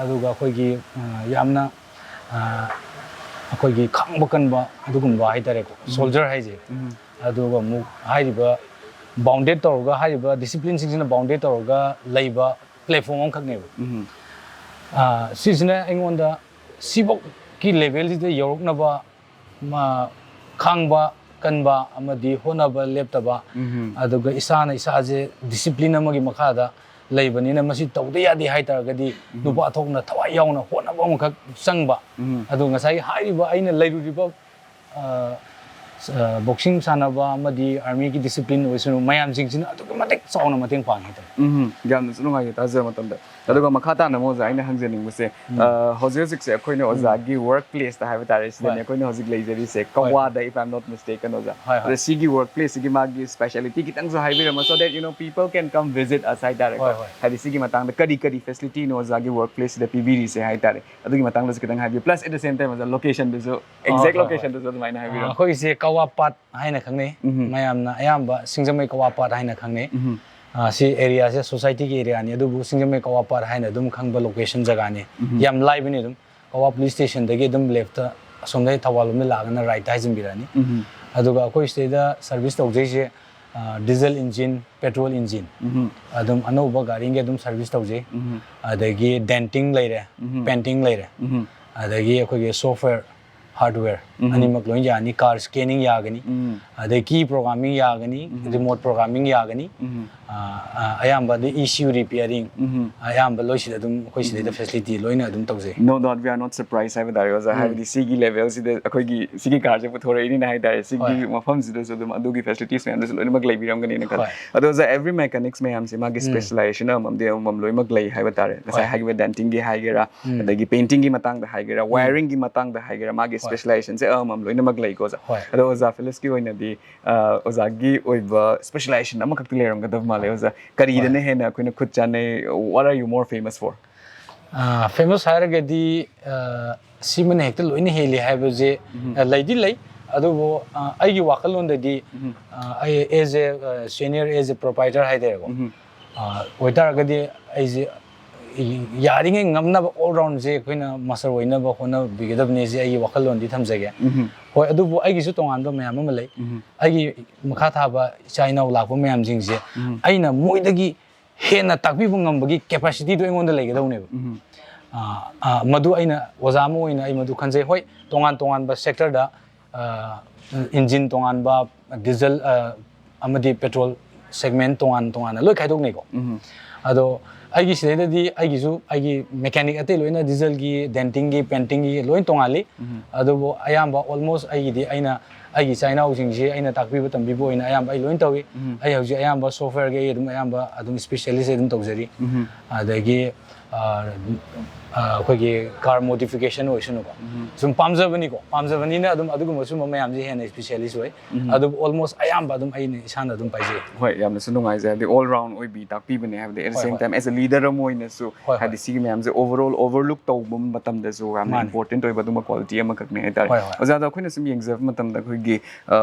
ꯑꯗꯨꯒ ꯑꯩꯈꯣꯏꯒꯤ, ꯑ, ꯌꯥꯝꯅ, ꯑ, ꯑꯩꯈꯣꯏꯒꯤ ꯈꯥꯡꯕ ꯀꯟꯕ ꯑꯗꯨꯒꯨꯝꯕ ꯍꯥꯏꯇꯥꯔꯦꯀꯣ, ꯎꯝ꯫ ꯁꯣꯜꯖꯔ ꯍꯥꯏꯁꯦ꯫ ꯎꯝ꯫ ꯑꯗꯨꯒ ꯑꯃꯨꯛ ꯍꯥꯏꯔꯤꯕ ꯕꯥꯎꯟꯗꯦꯠ ꯇꯧꯔꯒ, ꯍꯥꯏꯔꯤꯕ ꯗꯤꯁꯤꯄ꯭ꯂꯤꯟꯁꯤꯡꯁꯤꯅ ꯕꯥꯎꯟꯗꯦꯠ ꯇꯧꯔꯒ ꯂꯩꯕ ꯄ꯭ꯂꯦꯠꯐꯣꯝ ꯑꯃꯈꯛꯅꯦꯕ꯫ ꯎꯝ꯫ ꯑ, ꯁꯤꯁꯤꯅ ꯑꯩꯉꯣꯟꯗ ꯁꯤꯐꯧꯀꯤ ꯂꯦꯚꯦꯜꯁꯤꯗ ꯌꯧꯔꯛꯅꯕ ꯃ-, ꯈꯥꯡꯕ ꯀꯟꯕ ꯑꯃꯗꯤ ꯍꯣꯠꯅꯕ ꯂꯦꯞꯇꯕ, ꯎꯝ꯫ ꯑꯗꯨꯒ ꯏꯁꯥꯅ ꯏꯁꯥꯁꯦ ꯗꯤꯁꯤꯄ꯭ꯂꯤꯟ ꯑꯃꯒꯤ ꯃꯈꯥꯗ ꯂꯩꯕꯅꯤꯅ ꯃꯁꯤ ꯇꯧꯗ ꯌꯥꯗꯦ ꯍꯥꯏ ꯇꯥꯔꯒꯗꯤ ꯎꯝ꯫ ꯅꯨꯄꯥ ꯊꯣꯛꯅ ꯊꯋꯥꯏ ꯌꯥꯎꯅ ꯍꯣꯠꯅꯕ ꯑꯃꯈꯛ ꯆꯪꯕ꯫ ꯎꯝ꯫ ꯑꯗꯨ ꯉꯁꯥꯏ ꯍꯥꯏꯔꯤꯕ ꯑꯩꯅ ꯂꯩꯔꯨꯔꯤꯕ, ꯑ, ꯑ, ꯕꯣꯛꯁꯤꯡ ꯁꯥꯟꯅꯕ ꯑꯃꯗꯤ ꯑꯥꯔꯃꯤꯒꯤ ꯗꯤꯁꯤꯄ꯭ꯂꯤꯟ ꯑꯣꯏꯁꯅꯨ, ꯃꯌꯥꯝꯁꯤꯡꯁꯤꯅ ꯑꯗꯨꯛꯀꯤ ꯃꯇꯤꯛ ꯆꯥꯎꯅ ꯃꯇꯦꯡ ꯄꯥꯡꯉꯤ ꯍꯥꯏꯇꯥꯔꯦ꯫ ꯎꯝ, ꯌꯥꯝꯅꯁꯨ ꯅꯨꯡꯉꯥꯏꯌꯦ ꯇꯥꯖꯕ ꯃꯇꯝꯗ꯫ ꯑꯗꯨꯒ ꯃꯈꯥ ꯇꯥꯅ ꯑꯃꯨꯛ ꯑꯣꯖꯥ ꯑꯩꯅ ꯍꯪꯖꯅꯤꯡꯕꯁꯦ, ꯎꯝ꯫ ꯑ, ꯍꯧꯖꯤꯛ ꯍꯧꯖꯤꯛꯁꯦ ꯑꯩꯈꯣꯏꯅ ꯎꯝ꯫ ꯑꯣꯖꯥꯒꯤ ꯋꯥꯔꯛ ꯄ꯭ꯂꯦꯁꯇ ꯍꯥꯏꯕ ꯇꯥꯔꯦ, ꯁꯤꯗꯅꯦ ꯍꯣꯏ꯫ ꯑꯩꯈꯣꯏꯅ ꯍꯧꯖꯤꯛ ꯂꯩꯖꯔꯤꯁꯦ ꯍꯣꯏ꯫ ꯀꯋꯥꯗ, if I'm not mistaken, ꯑꯣꯖꯥ꯫ ꯍꯣꯏ, ꯍꯣꯏ꯫ ꯑꯗ ꯁꯤꯒꯤ ꯋꯥꯔꯛ ꯄ꯭ꯂꯦꯁꯁꯤꯒꯤ ꯃꯥꯒꯤ ꯁ꯭ꯄꯦꯁꯥꯂꯤꯇꯤ ꯈꯤꯇꯪꯁꯨ ꯍꯥꯏꯕꯤꯔꯝꯃꯣ, so that, you know, people can come visit us ꯍꯥꯏꯇꯥꯔꯦꯀꯣ꯫ ꯍꯣꯏ, ꯍꯣꯏ꯫ ꯍꯥꯏꯗꯤ ꯁꯤꯒꯤ ꯃꯇꯥꯡꯗ ꯀꯔꯤ ꯀꯔꯤ ꯐꯦꯁꯤꯂꯤꯇꯤꯅꯣ ꯑꯣꯖꯥꯒꯤ ꯋꯥꯔꯛ ꯄ꯭ꯂꯦꯁꯁꯤꯗ ꯄꯤꯕꯤꯔꯤꯁꯦ ꯍꯥꯏꯇꯥꯔꯦ, ꯑꯗꯨꯒꯤ ꯃꯇꯥꯡꯗꯁꯨ ꯈꯤꯇꯪ ꯍꯥꯏꯕꯤꯌꯨ, plus at the same time ꯑꯣꯖꯥ ꯂꯣꯀꯦꯁꯟꯗꯨꯁꯨ, ꯍꯣꯏ, ꯑꯦꯛꯖꯦꯛ ꯍꯣꯏ, ꯍꯣꯏ꯫ ꯂꯣꯀꯦꯁꯟꯗꯨꯁꯨ ꯑꯗꯨꯃꯥꯏꯅ ꯑ, ꯍꯥꯏꯕꯤꯔꯝꯃꯣ꯫ ꯑꯩꯈꯣꯏꯒꯤꯁꯦ ꯀꯋꯥ ꯄꯥꯠ ꯍꯥꯏꯅ ꯈꯪꯅꯩ꯫ ꯎꯝ꯫ ꯃꯌꯥꯝꯅ ꯑꯌꯥꯝꯕ ꯁꯤꯡꯖꯃꯩ ꯀꯋꯥ ꯄꯥꯠ ꯍꯥꯏꯅ ꯈꯪꯅꯩ꯫ ꯎꯝ꯫ ꯑꯥ, ꯁꯤ ꯑꯦꯔꯤꯌꯥꯁꯦ ꯁꯣꯁꯥꯏꯇꯤꯒꯤ ꯑꯦꯔꯤꯌꯥꯅꯤ, ꯑꯗꯨꯕꯨ ꯁꯤꯡꯖꯃꯩ ꯀꯋꯥ ꯄꯥꯠ ꯍꯥꯏꯅ ꯑꯗꯨꯝ ꯈꯪꯕ ꯂꯣꯀꯦꯁꯟ ꯖꯒꯥꯅꯤ꯫ ꯎꯝ꯫ ꯌꯥꯝ ꯂꯥꯏꯕꯅꯤ ꯑꯗꯨꯝ꯫ ꯀꯋꯥ ꯄꯨꯂꯤꯁ ꯁ꯭ꯇꯦꯁꯟꯗꯒꯤ ꯑꯗꯨꯝ ꯂꯦꯐꯇ ꯑꯁꯣꯝꯗꯒꯤ ꯊꯧꯕꯥꯜ ꯂꯣꯝꯗ ꯂꯥꯛꯑꯒꯅ ꯔꯥꯏꯠꯇ ꯍꯥꯏꯖꯤꯟꯕꯤꯔꯛꯑꯅꯤ꯫ ꯎꯝ꯫ ꯑꯗꯨꯒ ꯑꯩꯈꯣꯏ ꯁꯤꯗꯩꯗ ꯁꯔꯚꯤꯁ ꯇꯧꯖꯩꯁꯦ, ꯑꯥ, ꯗꯤꯖꯜ ꯏꯟꯖꯤꯟ, ꯄꯦꯇ꯭ꯔꯣꯜ ꯏꯟꯖꯤꯟ, ꯎꯝ꯫ ꯑꯗꯨꯝ ꯑꯅꯧꯕ ꯒꯥꯔꯤꯒꯤ ꯑꯗꯨꯝ ꯁꯔꯚꯤꯁ ꯇꯧꯖꯩ꯫ ꯎꯝ꯫ ꯑꯗꯒꯤ ꯗꯦꯟꯇꯤꯡ ꯂꯩꯔꯦ, ꯎꯝ꯫ ꯄꯦꯟꯇꯤꯡ ꯂꯩꯔꯦ, ꯎꯝ꯫ ꯑꯗꯒꯤ ꯑꯩꯈꯣꯏꯒꯤ ꯁꯣꯐꯋꯦꯔ, ꯍꯥꯔꯗꯋꯦꯔ, ꯎꯝ꯫ ꯑꯅꯤꯃꯛ ꯂꯣꯏ ꯌꯥꯅꯤ꯫ ꯀꯥꯔ ꯁ꯭ꯀꯦꯅꯤꯡ ꯌꯥꯒꯅꯤ, ꯎꯝ꯫ ꯑꯗꯩ ꯀꯤ ꯄ꯭ꯔꯣꯒ꯭ꯔꯥꯃꯤꯡ ꯌꯥꯒꯅꯤ, ꯎꯝ꯫ ꯔꯤꯃꯣꯠ ꯄ꯭ꯔꯣꯒ꯭ꯔꯥꯃꯤꯡ ꯌꯥꯒꯅꯤ꯫ ꯎꯝ꯫ ꯑꯥ, ꯑꯥ, ꯑꯌꯥꯝꯕ ꯑꯗꯩ ꯏ ꯁꯤ ꯌꯨ ꯔꯤꯄꯤꯌꯥꯔꯤꯡ, ꯎꯝ꯫ ꯑꯌꯥꯝꯕ ꯂꯣꯏ ꯁꯤꯗ ꯑꯗꯨꯝ, ꯑꯩꯈꯣꯏ ꯁꯤꯗꯩꯗ ꯎꯝ꯫ ꯐꯦꯁꯤꯂꯤꯇꯤ ꯂꯣꯏꯅ ꯑꯗꯨꯝ ꯇꯧꯖꯩ꯫ No doubt we are not surprised ꯍꯥꯏꯕ ꯇꯥꯔꯦ ꯑꯣꯖꯥ, ꯎꯝ꯫ ꯍꯥꯏꯕꯗꯤ ꯁꯤꯒꯤ ꯂꯦꯚꯦꯜꯁꯤꯗ ꯑꯩꯈꯣꯏꯒꯤ ꯁꯤꯒꯤ ꯀꯥꯔꯁꯦ ꯄꯨꯊꯣꯔꯛꯏꯅꯤꯅ ꯍꯥꯏ ꯇꯥꯔꯦ, ꯁꯤꯒꯤ ꯍꯣꯏ꯫ ꯃꯐꯝꯁꯤꯗꯁꯨ ꯑꯗꯨꯝ ꯑꯗꯨꯒꯤ ꯐꯦꯁꯤꯂꯤꯇꯤꯁ ꯃꯌꯥꯝꯗꯨꯁꯨ ꯂꯣꯏꯅꯃꯛ ꯂꯩꯕꯤꯔꯝꯒꯅꯤꯅ ꯈꯜꯂꯦ꯫ ꯍꯣꯏ꯫ ꯑꯗꯣ ꯑꯣꯖꯥ, every mechanics ꯃꯌꯥꯝꯁꯦ ꯃꯥꯒꯤ ꯎꯝ꯫ ꯁ꯭ꯄꯦꯁꯤꯂꯥꯏꯖꯦꯁꯟ ꯑꯃꯃꯝꯗꯤ ꯑꯃꯃꯝ ꯂꯣꯏꯅꯃꯛ ꯂꯩ ꯍꯥꯏꯕ ꯇꯥꯔꯦ꯫ ꯉꯁꯥꯏ ꯍꯣꯏ꯫ ꯍꯥꯏꯈꯤꯕ ꯗꯦꯟꯇꯤꯡꯒꯤ ꯍꯥꯏꯒꯦꯔꯥ, ꯎꯝ꯫ ꯑꯗꯒꯤ ꯄꯦꯟꯇꯤꯡꯒꯤ ꯃꯇꯥꯡꯗ ꯍꯥꯏꯒꯦꯔꯥ, ꯎꯝ꯫ ꯋꯥꯌꯔꯤꯡꯒꯤ ꯃꯇꯥꯡꯗ ꯍꯥꯏꯒꯦꯔꯥ, ꯃꯥꯒꯤ ꯍꯣꯏ꯫ ꯁ꯭ꯄꯦꯁꯤꯂꯥꯏꯖꯦꯁꯟꯁꯦ ꯑꯃꯃꯝ ꯂꯣꯏꯅꯃꯛ ꯂꯩꯀꯣ ꯑꯣꯖꯥ꯫ ꯍꯣꯏ꯫ ꯑꯗꯣ ꯑꯣꯖꯥ ꯐꯤꯂꯤꯛꯁꯀꯤ ꯑꯣꯏꯅꯗꯤ, ꯑ, ꯑꯣꯖꯥꯒꯤ ꯑꯣꯏꯕ ꯁ꯭ꯄꯦꯁꯤꯂꯥꯏꯖꯦꯁꯟ ꯑꯃꯈꯛꯇꯤ ꯂꯩꯔꯝꯒꯗꯕ ꯃꯥꯜꯂꯦ ꯑꯣꯖꯥ꯫ ꯀꯔꯤꯗꯅ ꯍꯣꯏ꯫ ꯍꯦꯟꯅ ꯑꯩꯈꯣꯏꯅ ꯈꯨꯠ ꯆꯥꯟꯅꯩ? What are you more famous for? ꯑ, ꯐꯦꯃꯁ ꯍꯥꯏꯔꯒꯗꯤ, ꯑ, ꯁꯤꯃꯅ ꯍꯦꯛꯇ ꯂꯣꯏꯅ ꯍꯦꯜꯂꯤ ꯍꯥꯏꯕꯁꯦ, ꯎꯝ꯫ ꯑ, ꯂꯩꯗꯤ ꯂꯩ, ꯑꯗꯨꯕꯨ, ꯑ, ꯑꯩꯒꯤ ꯋꯥꯈꯜꯂꯣꯟꯗꯗꯤ, ꯎꯝ꯫ ꯑ, ꯑꯩ as a, ꯑ, senior, as a proprietor ꯍꯥꯏꯇꯥꯔꯦꯀꯣ꯫ ꯎꯝ꯫ ꯑ, ꯑꯣꯏꯇꯥꯔꯒꯗꯤ ꯑꯩꯁꯦ ꯌꯥꯔꯤꯉꯩ ꯉꯝꯅꯕ all round ꯁꯦ ꯑꯩꯈꯣꯏꯅ ꯃꯥꯁꯇꯔ ꯑꯣꯏꯅꯕ ꯍꯣꯠꯅꯕꯤꯒꯗꯕꯅꯤ ꯁꯤ ꯑꯩꯒꯤ ꯋꯥꯈꯜꯂꯣꯟꯗꯤ ꯊꯝꯖꯒꯦ꯫ ꯎꯝ꯫ ꯍꯣꯏ, ꯑꯗꯨꯕꯨ ꯑꯩꯒꯤꯁꯨ ꯇꯣꯉꯥꯟꯕ ꯃꯌꯥꯝ ꯑꯃ ꯂꯩ꯫ ꯎꯝ꯫ ꯑꯩꯒꯤ ꯃꯈꯥ ꯊꯥꯕ ꯏꯆꯥ ꯏꯅꯥꯎ ꯂꯥꯛꯄ ꯃꯌꯥꯝꯁꯤꯡꯁꯦ ꯎꯝ꯫ ꯑꯩꯅ ꯃꯣꯏꯗꯒꯤ ꯍꯦꯟꯅ ꯇꯥꯛꯄꯤꯕ ꯉꯝꯕꯒꯤ ꯀꯦꯄꯥꯁꯤꯇꯤꯗꯣ ꯑꯩꯉꯣꯟꯗ ꯂꯩꯒꯗꯧꯅꯦꯕ꯫ ꯎꯝ꯫ ꯑ, ꯑ, ꯃꯗꯨ ꯑꯩꯅ ꯑꯣꯖꯥ ꯑꯃ ꯑꯣꯏꯅ ꯑꯩ ꯃꯗꯨ ꯈꯟꯖꯩ꯫ ꯍꯣꯏ, ꯇꯣꯉꯥꯟ ꯇꯣꯉꯥꯟꯕ ꯁꯦꯛꯇꯔꯗ, ꯑ, ꯏꯟꯖꯤꯟ ꯇꯣꯉꯥꯟꯕ, ꯗꯤꯖꯜ, ꯑ, ꯑꯃꯗꯤ ꯄꯦꯇ꯭ꯔꯣꯜ ꯁꯦꯒꯃꯦꯟ ꯇꯣꯉꯥꯟ ꯇꯣꯉꯥꯟꯅ ꯂꯣꯏ ꯈꯥꯏꯗꯣꯛꯅꯩꯀꯣ꯫ ꯎꯝ꯫ ꯑꯗꯣ ꯑꯩꯒꯤ ꯁꯤꯗꯩꯗꯗꯤ ꯑꯩꯒꯤꯁꯨ ꯑꯩꯒꯤ ꯃꯦꯀꯥꯅꯤꯛ ꯑꯇꯩ ꯂꯣꯏꯅ ꯗꯤꯖꯜꯒꯤ, ꯗꯦꯟꯇꯤꯡꯒꯤ, ꯄꯦꯟꯇꯤꯡꯒꯤ ꯂꯣꯏ ꯇꯣꯉꯥꯜꯂꯤ꯫ ꯎꯝ꯫ ꯑꯗꯨꯕꯨ ꯑꯌꯥꯝꯕ almost ꯑꯩꯒꯤꯗꯤ ꯑꯩꯅ ꯑꯩꯒꯤ ꯏꯆꯥ ꯏꯅꯥꯎꯁꯤꯡꯁꯤ ꯑꯩꯅ ꯇꯥꯛꯄꯤꯕ ꯇꯝꯕꯤꯕ ꯑꯣꯏꯅ ꯑꯌꯥꯝꯕ ꯑꯩ ꯂꯣꯏ ꯇꯧꯏ꯫ ꯎꯝ꯫ ꯑꯩ ꯍꯧꯖꯤꯛ ꯑꯌꯥꯝꯕ ꯁꯣꯐꯋꯦꯌꯔꯒꯤ ꯑꯩ ꯑꯗꯨꯝ ꯑꯌꯥꯝꯕ ꯑꯗꯨꯝ ꯁ꯭ꯄꯦꯁꯤꯌꯦꯂꯤꯁ ꯑꯗꯨꯝ ꯇꯧꯖꯔꯤ꯫ ꯎꯝ꯫ ꯑꯗꯒꯤ, ꯑ, ꯑ, ꯑꯩꯈꯣꯏꯒꯤ ꯀꯥꯔ ꯃꯣꯗꯤꯐꯤꯀꯦꯁꯟ ꯑꯣꯏꯁꯅꯨꯀꯣ꯫ ꯎꯝ꯫ ꯁꯨꯝ ꯄꯥꯝꯖꯕꯅꯤꯀꯣ, ꯄꯥꯝꯖꯕꯅꯤꯅ ꯑꯗꯨꯝ ꯑꯗꯨꯒꯨꯝꯕ ꯁꯨꯝꯕ ꯃꯌꯥꯝꯁꯦ ꯍꯦꯟꯅ ꯁ꯭ꯄꯦꯁꯤꯌꯦꯂꯤꯁ ꯑꯣꯏ꯫ ꯎꯝ꯫ ꯑꯗꯨꯕꯨ almost ꯑꯌꯥꯝꯕ ꯑꯗꯨꯝ ꯑꯩꯅ ꯏꯁꯥꯅ ꯑꯗꯨꯝ ꯄꯥꯏꯖꯩ꯫ ꯍꯣꯏ, ꯌꯥꯝꯅꯁꯨ ꯅꯨꯡꯉꯥꯏꯖꯩ꯫ ꯍꯥꯏꯕꯗꯤ all round ꯑꯣꯏꯕꯤ ꯇꯥꯛꯄꯤꯕꯅꯦ, ꯍꯥꯏꯕꯗꯤ ꯍꯣꯏ, same ꯍꯣꯏ꯫ Time as a leader ꯑꯃ ꯑꯣꯏꯅꯁꯨ, ꯍꯣꯏ, ꯍꯣꯏ꯫ ꯍꯥꯏꯗꯤ ꯁꯤꯒꯤ ꯃꯌꯥꯝꯁꯦ overall overlook ꯇꯧꯕ ꯃꯇꯝꯗꯁꯨ ꯌꯥꯝꯅ ꯃꯥꯅꯦ꯫ Important ꯑꯣꯏꯕ ꯑꯗꯨꯝꯕ quality ꯑꯃꯈꯛꯅꯦ ꯍꯥꯏꯇꯥꯔꯦ꯫ ꯍꯣꯏ, ꯍꯣꯏ꯫ ꯑꯣꯖꯥꯗ ꯑꯩꯈꯣꯏꯅ ꯁꯨꯝ ꯌꯦꯡꯖꯕ ꯃꯇꯝꯗ ꯑꯩꯈꯣꯏꯒꯤ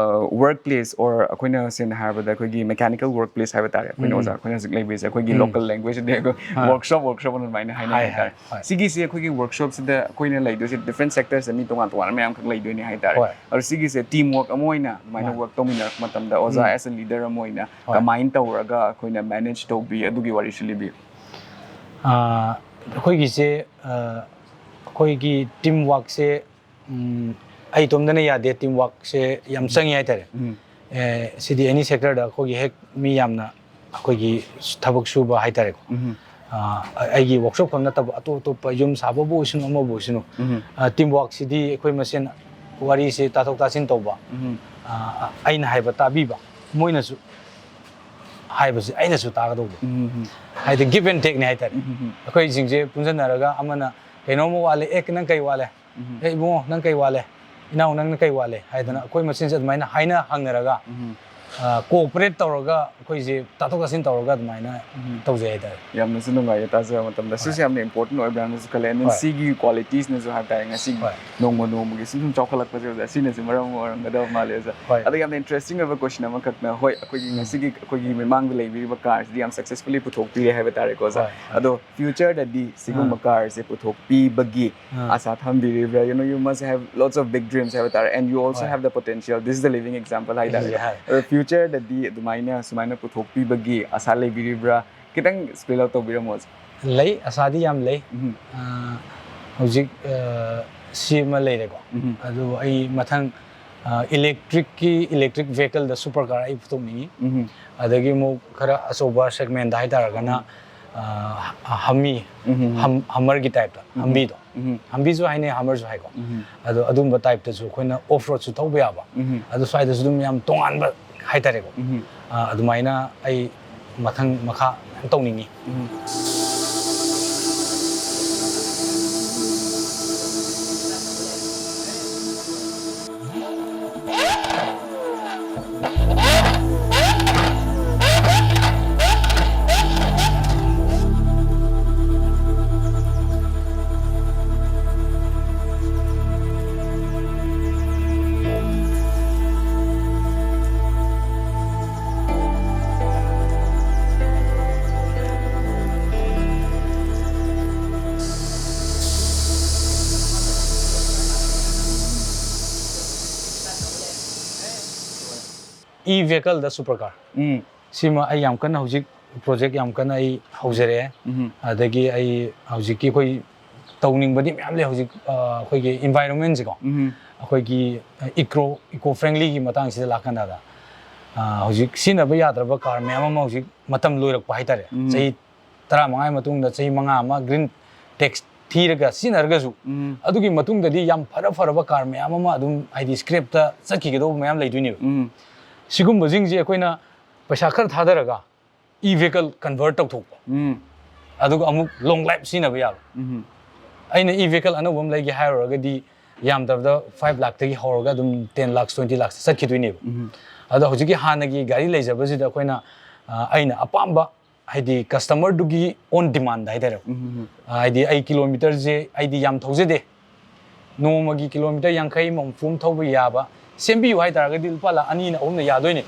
work place or ꯑꯩꯈꯣꯏꯅ ꯁꯦꯡꯅ ꯍꯥꯏꯔꯕꯗ ꯑꯩꯈꯣꯏꯒꯤ mechanical work place ꯍꯥꯏꯕ ꯇꯥꯔꯦ, ꯑꯩꯈꯣꯏꯅ ꯎꯝ꯫ ꯑꯣꯖꯥ ꯑꯩꯈꯣꯏꯅ ꯍꯧꯖꯤꯛ ꯂꯩꯕꯤꯔꯤꯁꯦ ꯑꯩꯈꯣꯏꯒꯤ ꯎꯝ꯫ Local language ꯗꯤ ꯑꯩꯈꯣꯏ ꯑꯥ꯫ Workshop, workshop ꯑꯗꯨꯃꯥꯏꯅ ꯍꯥꯏꯅꯩ ꯍꯥꯏ, ꯍꯥꯏꯇꯥꯔꯦ꯫ ꯍꯥꯏ, ꯍꯣꯏ꯫ ꯁꯤꯒꯤꯁꯦ ꯑꯩꯈꯣꯏꯒꯤ workshop ꯁꯤꯗ ꯑꯩꯈꯣꯏꯅ ꯂꯩꯗꯣꯏꯁꯦ different sector ꯁꯦ ꯃꯤ ꯇꯣꯉꯥꯟ ꯇꯣꯉꯥꯟꯕ ꯃꯌꯥꯝ ꯈꯛ ꯂꯩꯗꯣꯏꯅꯦ ꯍꯥꯏꯇꯥꯔꯦ꯫ ꯍꯣꯏ꯫ ꯑꯗꯣ ꯁꯤꯒꯤꯁꯦ team work ꯑꯃ ꯑꯣꯏꯅ ꯑꯗꯨꯃꯥꯏꯅ ꯃꯥꯅꯦ꯫ Work ꯇꯧꯃꯤꯟꯅꯔꯛꯄ ꯃꯇꯝꯗ ꯑꯣꯖꯥ ꯎꯝ꯫ As a leader ꯑꯃ ꯑꯣꯏꯅ ꯍꯣꯏ꯫ Combine ꯇꯧꯔꯒ ꯑꯩꯈꯣꯏꯅ manage ꯇꯧꯕꯤ ꯑꯗꯨꯒꯤ ꯋꯥꯔꯤꯁꯨ ꯂꯤꯕꯤꯌꯨ꯫ ꯑꯥ, ꯑꯩꯈꯣꯏꯒꯤꯁꯦ, ꯑꯥ, ꯑꯩꯈꯣꯏꯒꯤ team work ꯁꯦ, ꯎꯝ, ꯑꯩ ꯏꯇꯣꯝꯗꯅ ꯌꯥꯗꯦ, team work ꯁꯦ ꯌꯥꯝ ꯎꯝ꯫ ꯆꯪꯉꯤ ꯍꯥꯏꯇꯥꯔꯦ꯫ ꯎꯝ꯫ ꯑꯦ, ꯁꯤꯗꯤ any sector ꯗ ꯑꯩꯈꯣꯏꯒꯤ ꯍꯦꯛ ꯃꯤ ꯌꯥꯝꯅ ꯑꯩꯈꯣꯏꯒꯤ ꯊꯕꯛ ꯁꯨꯕ ꯍꯥꯏꯇꯥꯔꯦꯀꯣ꯫ ꯎꯝ꯫ ꯑꯥ, ꯑꯩꯒꯤ workshop ꯈꯛ ꯅꯠꯇꯕ ꯑꯇꯣꯞ ꯑꯇꯣꯞꯄ ꯌꯨꯝ ꯁꯥꯕꯕꯨ ꯑꯣꯏꯁꯅꯨ, ꯑꯃꯕꯨ ꯑꯣꯏꯁꯅꯨ꯫ ꯎꯝ꯫ ꯑꯥ, team work ꯁꯤꯗꯤ ꯑꯩꯈꯣꯏ ꯃꯁꯦꯟ ꯋꯥꯔꯤꯁꯦ ꯇꯥꯊꯣꯛ ꯇꯥꯁꯤꯟ ꯇꯧꯕ, ꯎꯝ꯫ ꯑꯥ, ꯑꯩꯅ ꯍꯥꯏꯕ ꯇꯥꯕꯤꯕ, ꯃꯣꯏꯅꯁꯨ ꯍꯥꯏꯕꯁꯦ ꯑꯩꯅꯁꯨ ꯇꯥꯒꯗꯧꯕ꯫ ꯎꯝ꯫ ꯍꯥꯏꯗꯤ give and take ꯅꯦ ꯍꯥꯏꯇꯥꯔꯦ꯫ ꯎꯝ꯫ ꯑꯩꯈꯣꯏꯁꯤꯡꯁꯦ ꯄꯨꯟꯁꯤꯟꯅꯔꯒ ꯑꯃꯅ ꯀꯩꯅꯣꯝꯃ ꯋꯥꯠꯂꯦ, "ꯑꯦ, ꯅꯪ ꯀꯩ ꯋꯥꯠꯂꯦ? ꯎꯝ꯫ ꯑꯦ, ꯏꯕꯨꯡꯉꯣ, ꯅꯪ ꯀꯩ ꯋꯥꯠꯂꯦ? ꯏꯅꯥꯎ, ꯅꯪꯅ ꯀꯩ ꯋꯥꯠꯂꯦ?" ꯍꯥꯏꯗꯅ ꯎꯝ꯫ ꯑꯩꯈꯣꯏ ꯃꯁꯦꯟꯁꯦ ꯑꯗꯨꯃꯥꯏꯅ ꯍꯥꯏꯅ ꯍꯪꯅꯔꯒ, ꯎꯝ꯫ ꯑ, cooperate ꯇꯧꯔꯒ ꯑꯩꯈꯣꯏꯁꯦ ꯇꯥꯊꯣꯛ ꯇꯥꯁꯤꯟ ꯇꯧꯔꯒ ꯑꯗꯨꯃꯥꯏꯅ ꯎꯝ꯫ ꯇꯧꯖꯩ ꯍꯥꯏꯇꯥꯔꯦ꯫ ꯌꯥꯝꯅꯁꯨ ꯅꯨꯡꯉꯥꯏꯌꯦ ꯇꯥꯖꯕ ꯃꯇꯝꯗ꯫ ꯍꯣꯏ꯫ ꯁꯤꯁꯦ ꯌꯥꯝꯅ important ꯑꯣꯏꯕ꯭ꯔꯥꯅꯁꯨ ꯈꯜꯂꯦ꯫ And then ꯍꯣꯏ꯫ ꯁꯤꯒꯤ qualities ꯅꯁꯨ ꯍꯥꯏꯇꯥꯔꯦ ꯉꯁꯤꯒꯤ ꯍꯣꯏ꯫ ꯅꯣꯡꯃ ꯅꯣꯡꯃꯒꯤ ꯁꯨꯝ ꯁꯨꯝ ꯆꯥꯎꯈꯠꯂꯛꯄꯁꯦ ꯑꯣꯖꯥ, ꯁꯤꯅꯁꯨ ꯃꯔꯝ ꯑꯣꯏꯔꯝꯒꯗꯕ ꯃꯥꯜꯂꯦ ꯑꯣꯖꯥ꯫ ꯍꯣꯏ꯫ ꯑꯗꯣ ꯌꯥꯝꯅ interesting ꯑꯣꯏꯕ question ꯑꯃꯈꯛꯅ, ꯍꯣꯏ, ꯑꯩꯈꯣꯏꯒꯤ ꯎꯝ꯫ ꯉꯁꯤꯒꯤ ꯑꯩꯈꯣꯏꯒꯤ ꯃꯤꯃꯥꯡꯗ ꯂꯩꯕꯤꯔꯤꯕ car ꯁꯤꯗꯤ ꯌꯥꯝ successfully ꯄꯨꯊꯣꯛꯄꯤꯔꯦ ꯍꯥꯏꯕ ꯇꯥꯔꯦꯀꯣ ꯑꯣꯖꯥ꯫ ꯍꯣꯏ, ꯍꯣꯏ꯫ ꯑꯗꯣ future ꯗꯗꯤ ꯁꯤꯒꯨꯝꯕ ꯑꯥ꯫ Car say ꯄꯨꯊꯣꯛꯄꯤꯕꯒꯤ ah. Asha ꯊꯝꯕꯤꯔꯤꯕ꯭ꯔꯥ? You know, you must have lots of big dreams ꯍꯥꯏꯕ ꯇꯥꯔꯦ, and you also ꯍꯣꯏ꯫ Have the potential. This is the living example ꯍꯥꯏꯇꯥꯔꯦ꯫ ꯍꯣꯏ, ꯍꯣꯏ꯫ ꯑꯗꯣ future ꯗꯗꯤ ꯑꯗꯨꯃꯥꯏꯅ ꯁꯨꯃꯥꯏꯅ ꯄꯨꯊꯣꯛꯄꯤꯕꯒꯤ ꯑꯥꯁꯥ ꯂꯩꯕꯤꯔꯤꯕ꯭ꯔꯥ? ꯈꯤꯇꯪ spell out ꯇꯧꯕꯤꯔꯝꯃꯣ ꯑꯣꯖꯥ꯫ ꯂꯩ, ꯑꯥꯁꯥꯗꯤ ꯌꯥꯝ ꯂꯩ꯫ ꯎꯝ꯫ ꯑꯥ, ꯍꯧꯖꯤꯛ, ꯑꯥ, ꯁꯤ ꯑꯃ ꯂꯩꯔꯦꯀꯣ꯫ ꯎꯝ꯫ ꯑꯗꯨ ꯑꯩ ꯃꯊꯪ, ꯑꯥ, electric ꯀꯤ, electric vehicle ꯗ super car ꯑꯩ ꯄꯨꯊꯣꯛꯅꯤꯡꯉꯤ꯫ ꯎꯝ꯫ ꯑꯗꯒꯤ ꯑꯃꯨꯛ ꯈꯔ ꯑꯆꯧꯕ segment ꯗ ꯍꯥꯏꯇꯥꯔꯒꯅ, ꯎꯝ꯫ ꯑꯥ, ꯍ-, Hummer, ꯎꯝ꯫ Hum-, Hummer ꯒꯤ type ꯇ, ꯎꯝ꯫ Humvee ꯗꯣ꯫ ꯎꯝ꯫ Humvee ꯁꯨ ꯍꯥꯏꯅꯩ, Hummer ꯁꯨ ꯍꯥꯏꯀꯣ꯫ ꯎꯝ꯫ ꯑꯗꯣ ꯑꯗꯨꯝꯕ type ꯇꯁꯨ ꯑꯩꯈꯣꯏꯅ off road ꯁꯨ ꯊꯧꯕ ꯌꯥꯕ꯫ ꯎꯝ꯫ ꯑꯗꯣ ꯁ꯭ꯋꯥꯏꯗꯁꯨ ꯑꯗꯨꯝ ꯌꯥꯝ ꯇꯣꯉꯥꯟꯕ ꯍꯥꯏꯇꯥꯔꯦꯀꯣ꯫ ꯎꯝ꯫ ꯑꯥ, ꯑꯗꯨꯃꯥꯏꯅ ꯑꯩ ꯃꯊꯪ ꯃꯈꯥ ꯃꯌꯥꯝ ꯇꯧꯅꯤꯡꯉꯤ꯫ ꯎꯝ꯫ E vehicle ꯗ super car꯫ ꯎꯝ꯫ ꯁꯤꯃ ꯑꯩ ꯌꯥꯝ ꯀꯟꯅ ꯍꯧꯖꯤꯛ project ꯌꯥꯝ ꯀꯟꯅ ꯑꯩ ꯍꯧꯖꯔꯛꯑꯦ꯫ ꯎꯝ꯫ ꯑꯗꯒꯤ ꯑꯩ ꯍꯧꯖꯤꯛꯀꯤ ꯑꯩꯈꯣꯏ ꯇꯧꯅꯤꯡꯕꯗꯤ ꯃꯌꯥꯝ ꯂꯩ꯫ ꯍꯧꯖꯤꯛ, ꯑ, ꯑꯩꯈꯣꯏꯒꯤ environment ꯁꯦꯀꯣ, ꯎꯝ꯫ ꯑꯩꯈꯣꯏꯒꯤ eco, eco friendly ꯒꯤ ꯃꯇꯥꯡꯁꯤꯗ ꯂꯥꯛꯀꯥꯟꯗ, ꯑ, ꯍꯧꯖꯤꯛ ꯁꯤꯖꯤꯟꯅꯕ ꯌꯥꯗ꯭ꯔꯕ car ꯃꯌꯥꯝ ꯑꯃ ꯍꯧꯖꯤꯛ ꯃꯇꯝ ꯂꯣꯏꯔꯛꯄ ꯍꯥꯏꯇꯥꯔꯦ꯫ ꯎꯝ꯫ ꯆꯍꯤ ꯇꯔꯥꯃꯉꯥꯒꯤ ꯃꯇꯨꯡꯗ, ꯆꯍꯤ ꯃꯉꯥ ꯑꯃ green tax ꯊꯤꯔꯒ ꯁꯤꯖꯤꯟꯅꯔꯒꯁꯨ, ꯎꯝ꯫ ꯑꯗꯨꯒꯤ ꯃꯇꯨꯡꯗꯗꯤ ꯌꯥꯝ ꯐꯔ ꯐꯔꯕ car ꯃꯌꯥꯝ ꯑꯃ ꯑꯗꯨꯝ, ꯍꯥꯏꯗꯤ, scrap ꯇ ꯆꯠꯈꯤꯒꯗꯧꯕ ꯃꯌꯥꯝ ꯂꯩꯗꯣꯏꯅꯦꯕ꯫ ꯎꯝ꯫ ꯁꯤꯒꯨꯝꯕꯁꯤꯡꯁꯦ ꯑꯩꯈꯣꯏꯅ ꯄꯩꯁꯥ ꯈꯔ ꯊꯥꯗꯔꯒ e vehicle convert ꯇꯧꯊꯣꯛꯄ, ꯎꯝ꯫ ꯑꯗꯨꯒ ꯑꯃꯨꯛ long life ꯁꯤꯖꯤꯟꯅꯕ ꯌꯥꯕ꯫ ꯎꯝ꯫ ꯑꯩꯅ e vehicle ꯑꯅꯧꯕ ꯑꯃ ꯂꯩꯒꯦ ꯍꯥꯏꯔꯨꯔꯒꯗꯤ, ꯌꯥꯝꯗ꯭ꯔꯕꯗ five ꯂꯥꯛꯇꯒꯤ ꯍꯧꯔꯒ ꯑꯗꯨꯝ ten ꯂꯥꯛ, twenty ꯂꯥꯛ ꯆꯠꯈꯤꯗꯣꯏꯅꯦꯕ꯫ ꯎꯝ꯫ ꯑꯗꯣ ꯍꯧꯖꯤꯛꯀꯤ ꯍꯥꯟꯅꯒꯤ ꯒꯥꯔꯤ ꯂꯩꯖꯕꯁꯤꯗ ꯑꯩꯈꯣꯏꯅ, ꯑ, ꯑꯩꯅ ꯑꯄꯥꯝꯕ, ꯍꯥꯏꯗꯤ customer ꯗꯨꯒꯤ on demand ꯍꯥꯏꯇꯥꯔꯦ꯫ ꯎꯝ꯫ ꯑ, ꯍꯥꯏꯗꯤ ꯑꯩ kilometre ꯁꯦ ꯑꯩꯗꯤ ꯌꯥꯝ ꯊꯧꯖꯗꯦ, ꯅꯣꯡꯃꯒꯤ kilometre ꯌꯥꯡꯈꯩ ꯑꯃ, ꯍꯨꯝꯐꯨ ꯑꯃ ꯊꯧꯕ ꯌꯥꯕ ꯁꯦꯝꯕꯤꯌꯨ ꯍꯥꯏꯇꯥꯔꯒꯗꯤ ꯂꯨꯄꯥ ꯂꯥꯛ ꯑꯅꯤꯅ ꯑꯍꯨꯝꯅ ꯌꯥꯗꯣꯏꯅꯦ꯫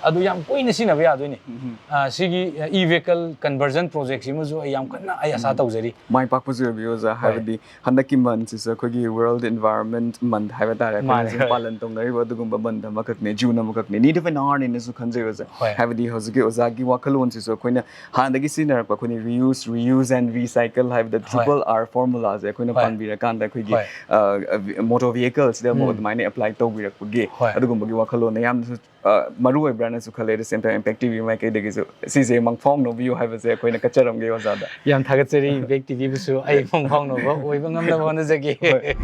ꯑꯗꯨ ꯌꯥꯝ ꯀꯨꯏꯅ ꯁꯤꯖꯤꯟꯅꯕ ꯌꯥꯗꯣꯏꯅꯦ꯫ ꯎꯝ꯫ ꯑ, ꯁꯤꯒꯤ, ꯑ, e vehicle conversion project ꯁꯤꯃꯁꯨ ꯑꯩ ꯌꯥꯝ ꯀꯟꯅ ꯑꯩ ꯑꯁꯥ ꯎꯝ꯫ ꯇꯧꯖꯔꯤ꯫ ꯃꯥꯏ ꯄꯥꯛꯄꯁꯨ ꯑꯣꯏꯕꯤꯌꯨ, ꯑꯣꯖꯥ꯫ ꯍꯣꯏ꯫ ꯍꯥꯏꯕꯗꯤ ꯍꯟꯗꯛꯀꯤ ꯃꯟꯁꯤꯁꯨ ꯑꯩꯈꯣꯏꯒꯤ World Environment Month ꯍꯥꯏꯕ ꯇꯥꯔꯦ, ꯑꯩꯈꯣꯏꯅ ꯃꯥꯅꯦ, ꯁꯨꯝ ꯍꯣꯏ꯫ ꯄꯥꯂꯟ ꯇꯧꯅꯔꯤꯕ ꯑꯗꯨꯒꯨꯝꯕ ꯃꯟꯊ ꯑꯃꯈꯛꯅꯦ, June ꯑꯃꯈꯛꯅꯦ, need of an hour ꯅꯦꯅꯁꯨ ꯈꯟꯖꯩ, ꯑꯣꯖꯥ꯫ ꯍꯣꯏ꯫ ꯍꯥꯏꯕꯗꯤ ꯍꯧꯖꯤꯛꯀꯤ ꯑꯣꯖꯥꯒꯤ ꯋꯥꯈꯜꯂꯣꯟꯁꯤꯁꯨ ꯑꯩꯈꯣꯏꯅ ꯍꯥꯟꯅꯗꯒꯤ ꯁꯤꯖꯤꯟꯅꯔꯛꯄ, ꯑꯩꯈꯣꯏꯅ reuse, reuse and recycle ꯍꯥꯏꯕꯗ ꯍꯣꯏ꯫ Triple R formula ꯁꯦ ꯑꯩꯈꯣꯏꯅ ꯍꯣꯏ꯫ ꯄꯥꯟꯕꯤꯔꯀꯥꯟꯗ ꯑꯩꯈꯣꯏꯒꯤ, ꯍꯣꯏ꯫ ꯑ, motor vehicle ꯁꯤꯗ ꯑꯃꯨꯛ ꯎꯝ꯫ ꯑꯗꯨꯃꯥꯏꯅ apply ꯇꯧꯕꯤꯔꯛꯄꯒꯤ ꯍꯣꯏ꯫ ꯑꯗꯨꯒꯨꯝꯕꯒꯤ ꯋꯥꯈꯜꯂꯣꯟꯅ ꯌꯥꯝꯅꯁꯨ, ꯑ, ꯃꯔꯨ ꯑꯣꯏꯕ꯭ꯔꯥꯅꯁꯨ ꯈꯜꯂꯦ꯫ At the same time, Impact T V ꯃꯥꯏꯀꯩꯗꯒꯤꯁꯨ ꯁꯤꯁꯦ ꯃꯪꯐꯥꯎꯅꯕꯤꯌꯨ ꯍꯥꯏꯕꯁꯦ ꯑꯩꯈꯣꯏꯅ ꯀꯠꯆꯔꯝꯒꯦ ꯑꯣꯖꯥꯗ꯫ ꯌꯥꯝ ꯊꯥꯒꯠꯆꯔꯤ Impact T V ꯕꯨꯁꯨ, ꯑꯩ ꯃꯪꯐꯥꯎꯅꯕ ꯑꯣꯏꯕ ꯉꯝꯅꯕ ꯍꯣꯠꯅꯖꯒꯦ꯫ ꯍꯣꯏ꯫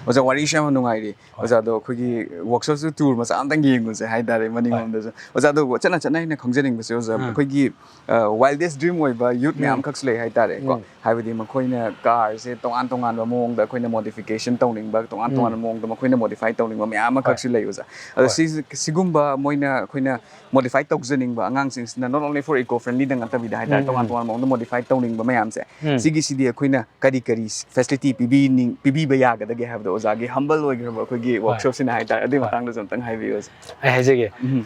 ꯑꯣꯖꯥ, ꯋꯥꯔꯤꯁꯨ ꯌꯥꯝ ꯅꯨꯡꯉꯥꯏꯔꯤ꯫ ꯍꯣꯏ꯫ ꯑꯣꯖꯥꯗꯣ ꯑꯩꯈꯣꯏꯒꯤ workshop ꯁꯨ tour ꯃꯆꯥ ꯑꯝꯇꯪ ꯌꯦꯡꯉꯨꯁꯦ ꯍꯥꯏꯇꯥꯔꯦ, ꯃꯅꯤꯡꯂꯣꯝꯗꯁꯨ꯫ ꯍꯣꯏ꯫ ꯑꯣꯖꯥꯗꯣ ꯆꯠꯅ ꯆꯠꯅ ꯑꯩꯅ ꯈꯪꯖꯅꯤꯡꯕꯁꯦ, ꯑꯣꯖꯥ, ꯑꯥ꯫ ꯑꯩꯈꯣꯏꯒꯤ, ꯑ, wildest dream ꯑꯣꯏꯕ youth ꯎꯝ꯫ ꯃꯌꯥꯝ ꯈꯛꯁꯨ ꯂꯩ ꯍꯥꯏꯇꯥꯔꯦꯀꯣ꯫ ꯎꯝ꯫ ꯍꯥꯏꯕꯗꯤ ꯃꯈꯣꯏꯅ car ꯁꯦ ꯇꯣꯉꯥꯟ ꯇꯣꯉꯥꯟꯕ ꯃꯑꯣꯡꯗ ꯑꯩꯈꯣꯏꯅ modification ꯇꯧꯅꯤꯡꯕ, ꯇꯣꯉꯥꯟ ꯎꯝ꯫ ꯇꯣꯉꯥꯟꯕ ꯃꯑꯣꯡꯗ ꯃꯈꯣꯏꯅ modify ꯇꯧꯅꯤꯡꯕ ꯃꯌꯥꯝ ꯍꯣꯏ꯫ ꯑꯃꯈꯛꯁꯨ ꯂꯩ, ꯑꯣꯖꯥ꯫ ꯑꯗꯣ ꯍꯣꯏ꯫ ꯁꯤ, ꯁꯤꯒꯨꯝꯕ ꯃꯣꯏꯅ ꯑꯩꯈꯣꯏꯅ modify ꯇꯧꯖꯅꯤꯡꯕ ꯑꯉꯥꯡꯁꯤꯡꯁꯤꯅ not only for eco friendly ꯗꯪ ꯅꯠꯇꯕꯤꯗ ꯍꯥꯏꯇꯥꯔꯦ, ꯎꯝ, ꯇꯣꯉꯥꯟ ꯎꯝ꯫ ꯇꯣꯉꯥꯟꯕ ꯃꯑꯣꯡꯗ modify ꯇꯧꯅꯤꯡꯕ ꯃꯌꯥꯝꯁꯦ, ꯎꯝ꯫ ꯁꯤꯒꯤꯁꯤꯗꯤ ꯑꯩꯈꯣꯏꯅ ꯀꯔꯤ ꯀꯔꯤ facility ꯄꯤꯕꯤꯅꯤꯡ-, ꯄꯤꯕꯤꯕ ꯌꯥꯒꯗꯒꯦ ꯍꯥꯏꯕꯗꯣ, ꯑꯣꯖꯥ? ꯑꯣꯖꯥꯒꯤ ꯍꯝꯕꯜ ꯑꯣꯏꯈ꯭ꯔꯕ ꯑꯩꯈꯣꯏꯒꯤ ꯋꯥꯔꯛꯁꯣꯞꯁꯤꯅ ꯍꯥꯏꯇꯥꯔꯦ, ꯑꯗꯨꯒꯤ ꯃꯇꯥꯡꯗꯁꯨ ꯑꯝꯇꯪ ꯍꯥꯏꯕꯤꯌꯨ ꯑꯣꯖꯥ꯫ ꯑꯩ ꯍꯥꯏꯖꯒꯦ꯫ ꯎꯝ,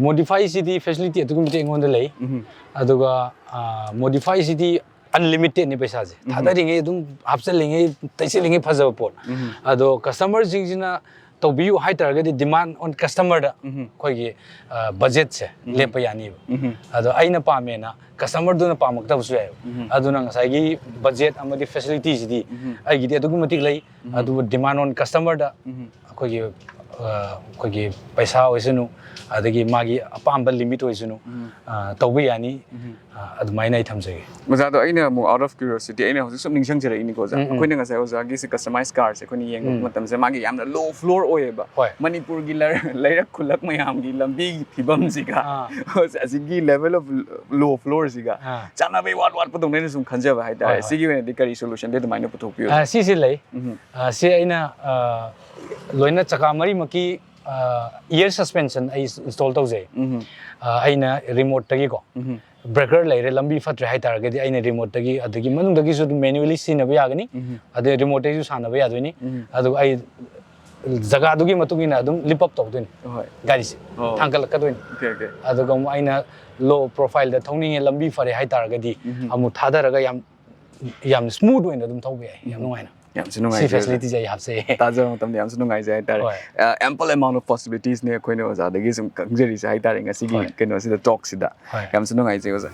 ꯃꯣꯗꯤꯐꯥꯏꯁꯤꯗꯤ ꯐꯦꯁꯤꯂꯤꯇꯤ ꯑꯗꯨꯛꯀꯤ ꯃꯇꯤꯛ ꯑꯩꯉꯣꯟꯗ ꯂꯩ꯫ ꯎꯝ, ꯑꯗꯨꯒ ꯃꯣꯗꯤꯐꯥꯏꯁꯤꯗꯤ ꯑꯟꯂꯤꯃꯤꯇꯦꯠꯅꯤ ꯄꯩꯁꯥꯁꯦ꯫ ꯎꯝ꯫ ꯊꯥꯗꯔꯤꯉꯩ ꯑꯗꯨꯝ ꯍꯥꯞꯆꯜꯂꯤꯉꯩ, ꯇꯩꯁꯤꯜꯂꯤꯉꯩ ꯐꯖꯕ ꯄꯣꯠ꯫ ꯎꯝ, ꯑꯗꯣ ꯀꯁꯇꯃꯔꯁꯤꯡꯁꯤꯅ ꯇꯧꯕꯤꯌꯨ ꯍꯥꯏꯇꯥꯔꯒꯗꯤ, ꯗꯤꯃꯥꯟ ꯑꯣꯟ ꯀꯁꯇꯃꯔꯗ ꯎꯝ, ꯑꯩꯈꯣꯏꯒꯤ ꯕꯖꯦꯠꯁꯦ ꯎꯝ꯫ ꯂꯦꯞꯄ ꯌꯥꯅꯤꯕ꯫ ꯎꯝ, ꯑꯗꯣ ꯑꯩꯅ ꯄꯥꯝꯃꯦꯅ ꯀꯁꯇꯃꯔꯗꯨꯅ ꯄꯥꯝꯃꯛꯇꯕꯁꯨ ꯌꯥꯏꯕ꯫ ꯎꯝ꯫ ꯑꯗꯨꯅ ꯉꯁꯥꯏꯒꯤ ꯕꯖꯦꯠ ꯑꯃꯗꯤ ꯐꯦꯁꯤꯂꯤꯇꯤꯁꯤꯗꯤ ꯎꯝ꯫ ꯑꯩꯒꯤꯗꯤ ꯑꯗꯨꯛꯀꯤ ꯃꯇꯤꯛ ꯂꯩ꯫ ꯎꯝ꯫ ꯑꯗꯨꯕꯨ ꯗꯤꯃꯥꯟ ꯑꯣꯟ ꯀꯁꯇꯃꯔꯗ ꯎꯝ꯫ ꯑꯩꯈꯣꯏꯒꯤ ꯑꯩꯈꯣꯏꯒꯤ ꯄꯩꯁꯥ ꯑꯣꯏꯁꯅꯨ, ꯑꯗꯒꯤ ꯃꯥꯒꯤ ꯑꯄꯥꯝꯕ ꯂꯤꯃꯤꯠ ꯑꯣꯏꯁꯅꯨ, ꯎꯝ꯫ ꯑ, ꯇꯧꯕ ꯌꯥꯅꯤ꯫ ꯎꯝ꯫ ꯑ, ꯑꯗꯨꯃꯥꯏꯅ ꯑꯩ ꯊꯝꯖꯒꯦ꯫ ꯑꯣꯖꯥꯗꯣ, ꯑꯩꯅ ꯑꯃꯨꯛ out of curiosity, ꯑꯩꯅ ꯍꯧꯖꯤꯛ ꯁꯨꯝ ꯅꯤꯡꯁꯤꯡꯖꯔꯛꯏꯅꯤꯀꯣ ꯑꯣꯖꯥ꯫ ꯎꯝ, ꯎꯝ꯫ ꯑꯩꯈꯣꯏꯅ ꯉꯁꯥꯏ ꯑꯣꯖꯥꯒꯤ ꯁꯤ ꯀꯁꯇꯃꯥꯏꯁ ꯀꯥꯔꯁꯦ ꯑꯩꯈꯣꯏꯅ ꯌꯦꯡꯕ ꯎꯝ꯫ ꯃꯇꯝꯁꯦ, ꯃꯥꯒꯤ ꯌꯥꯝꯅ ꯂꯣ ꯐ꯭ꯂꯣꯔ ꯑꯣꯏꯌꯦꯕ꯫ ꯍꯣꯏ꯫ ꯃꯅꯤꯄꯨꯔꯒꯤ ꯂꯩꯔꯛ, ꯂꯩꯔꯛ ꯈꯨꯜꯂꯛ ꯃꯌꯥꯝꯒꯤ ꯂꯝꯕꯤꯒꯤ ꯐꯤꯕꯝꯁꯤꯒ ꯑꯥ꯫ ꯑꯁꯤꯒꯤ level of low floorꯁꯤꯒ ꯑꯥ꯫ ꯆꯥꯟꯅꯕꯩ ꯋꯥꯠ ꯋꯥꯠꯄꯗꯧꯅ ꯑꯩꯅ ꯁꯨꯝ ꯈꯟꯖꯕ ꯍꯥꯏꯇꯥꯔꯦ꯫ ꯍꯣꯏ, ꯍꯣꯏ꯫ ꯁꯤꯒꯤ ꯑꯣꯏꯅꯗꯤ ꯀꯔꯤ solutionꯗꯤ ꯑꯗꯨꯃꯥꯏꯅ ꯄꯨꯊꯣꯛꯄꯤꯌꯨ? ꯑ, ꯁꯤꯁꯤ ꯂꯩ꯫ ꯎꯝ꯫ ꯑ, ꯁꯤ ꯑꯩꯅ, ꯑ, ꯂꯣꯏꯅ ꯆꯀꯥ ꯃꯔꯤꯃꯛꯀꯤ, ꯑ, air suspension ꯑꯩ install ꯇꯧꯖꯩ꯫ ꯎꯝ꯫ ꯑ, ꯑꯩꯅ ꯔꯤꯃꯣꯠꯇꯒꯤꯀꯣ, ꯎꯝ꯫ ꯕ꯭ꯔꯦꯀꯔ ꯂꯩꯔꯦ, ꯂꯝꯕꯤ ꯐꯠꯇ꯭ꯔꯦ ꯍꯥꯏꯇꯥꯔꯒꯗꯤ, ꯑꯩꯅ ꯔꯤꯃꯣꯠꯇꯒꯤ, ꯑꯗꯒꯤ ꯃꯅꯨꯡꯗꯒꯤꯁꯨ ꯑꯗꯨꯝ manually ꯁꯤꯖꯤꯟꯅꯕ ꯌꯥꯒꯅꯤ, ꯎꯝ꯫ ꯑꯗꯩ ꯔꯤꯃꯣꯠꯇꯒꯤꯁꯨ ꯁꯥꯟꯅꯕ ꯌꯥꯗꯣꯏꯅꯤ꯫ ꯎꯝ꯫ ꯑꯗꯨꯒ ꯑꯩ ꯖꯒꯥꯗꯨꯒꯤ ꯃꯇꯨꯡ ꯏꯟꯅ ꯑꯗꯨꯝ ꯂꯤꯞ ꯑꯞ ꯇꯧꯗꯣꯏꯅꯤ, ꯍꯣꯏ꯫ ꯒꯥꯔꯤꯁꯦ ꯑꯣ꯫ ꯊꯥꯡꯒꯠꯂꯛꯀꯗꯣꯏꯅꯤ꯫ Okay, okay꯫ ꯑꯗꯨꯒ ꯑꯃꯨꯛ ꯑꯩꯅ ꯂꯣ ꯄ꯭ꯔꯣꯐꯥꯏꯜꯗ ꯊꯧꯅꯤꯡꯉꯦ, ꯂꯝꯕꯤ ꯐꯔꯦ ꯍꯥꯏꯇꯥꯔꯒꯗꯤ, ꯎꯝ꯫ ꯑꯃꯨꯛ ꯊꯥꯗꯔꯒ ꯌꯥꯝ, ꯌꯥꯝ ꯁ꯭ꯃꯨꯠ ꯑꯣꯏꯅ ꯑꯗꯨꯝ ꯊꯧꯕ ꯌꯥꯏ, ꯌꯥꯝ ꯅꯨꯡꯉꯥꯏꯅ꯫ ꯌꯥꯝꯁꯨ ꯁꯤ ꯅꯨꯡꯉꯥꯏꯖꯔꯦ꯫ ꯐꯦꯁꯤꯂꯤꯇꯤꯁꯦ ꯑꯩ ꯍꯥꯞꯆꯩ꯫ ꯇꯥꯖꯕ ꯃꯇꯝꯗ ꯌꯥꯝꯁꯨ ꯅꯨꯡꯉꯥꯏꯖꯩ ꯍꯥꯏꯇꯥꯔꯦ꯫ ꯍꯣꯏ꯫ ꯑ, ample amount of possibilitiesꯅꯦ ꯑꯩꯈꯣꯏꯅ ꯑꯣꯖꯥꯗꯒꯤ ꯁꯨꯝ ꯈꯪꯖꯔꯤꯁꯦ ꯍꯥꯏꯇꯥꯔꯦ, ꯉꯁꯤꯒꯤ ꯍꯣꯏ꯫ ꯀꯩꯅꯣꯁꯤꯗ, talkꯁꯤꯗ꯫ ꯍꯣꯏ꯫ ꯌꯥꯝꯁꯨ ꯅꯨꯡꯉꯥꯏꯖꯩ ꯑꯣꯖꯥ꯫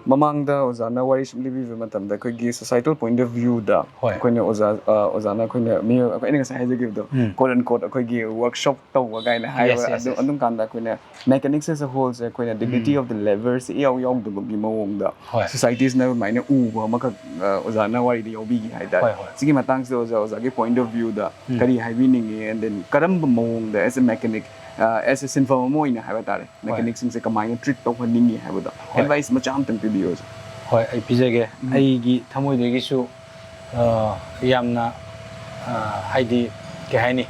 ꯃꯃꯥꯡꯗ ꯑꯣꯖꯥꯅ ꯋꯥꯔꯤ ꯁꯨꯝ ꯂꯤꯕꯤꯕ ꯃꯇꯝꯗ, ꯑꯩꯈꯣꯏꯒꯤ societal point of viewꯗ ꯍꯣꯏ꯫ ꯑꯩꯈꯣꯏꯅ ꯑꯣꯖꯥ, ꯑ, ꯑꯣꯖꯥꯅ ꯑꯩꯈꯣꯏꯅ ꯃꯤ, ꯑꯩꯅ ꯉꯁꯥꯏ ꯍꯥꯏꯖꯈꯤꯕꯗꯣ, ꯎꯝ꯫ quote unquote, ꯑꯩꯈꯣꯏꯒꯤ workshop ꯇꯧꯕ ꯀꯥꯏꯅ ꯍꯥꯏꯕ, Yes, yes, ꯑꯗꯨ, yes꯫ ꯑꯗꯨꯝ ꯀꯥꯟꯗ ꯑꯩꯈꯣꯏꯅ mechanics as a wholeꯁꯦ ꯑꯩꯈꯣꯏꯅ dignity ꯎꯝ꯫ of the labourꯁꯦ ꯏꯌꯥꯎ ꯌꯥꯎꯗꯕꯒꯤ ꯃꯑꯣꯡꯗ ꯍꯣꯏ꯫ societiesꯅ ꯑꯗꯨꯃꯥꯏꯅ ꯎꯕ ꯑꯃꯈꯛ, ꯑ, ꯑꯣꯖꯥꯅ ꯋꯥꯔꯤꯗ ꯌꯥꯎꯕꯤꯈꯤ ꯍꯥꯏꯇꯥꯔꯦ꯫ ꯍꯣꯏ, ꯍꯣꯏ꯫ ꯁꯤꯒꯤ ꯃꯇꯥꯡꯁꯤꯗ ꯑꯣꯖꯥ, ꯑꯣꯖꯥꯒꯤ point of viewꯗ ꯎꯝ꯫ ꯀꯔꯤ ꯍꯥꯏꯕꯤꯅꯤꯡꯉꯤ, and then ꯀꯔꯝꯕ ꯃꯑꯣꯡꯗ as a mechanic, ꯑ, as a ꯁꯤꯟꯐꯝ ꯑꯃ ꯑꯣꯏꯅ ꯍꯥꯏꯕ ꯇꯥꯔꯦ, ꯍꯣꯏ꯫ mechanicꯁꯤꯡꯁꯦ ꯀꯃꯥꯏꯅ treat ꯇꯧꯍꯟꯅꯤꯡꯉꯤ ꯍꯥꯏꯕꯗꯣ ꯍꯣꯏ꯫ advice ꯃꯆꯥ ꯑꯝꯇꯪ ꯄꯤꯕꯤꯌꯨ ꯑꯣꯖꯥ꯫ ꯍꯣꯏ, ꯑꯩ ꯄꯤꯖꯒꯦ꯫ ꯎꯝ꯫ ꯑꯩꯒꯤ ꯊꯃꯣꯏꯗꯒꯤꯁꯨ ꯑ, ꯌꯥꯝꯅ, ꯑ, ꯍꯥꯏꯗꯤ, ꯀꯩ ꯍꯥꯏꯅꯤ,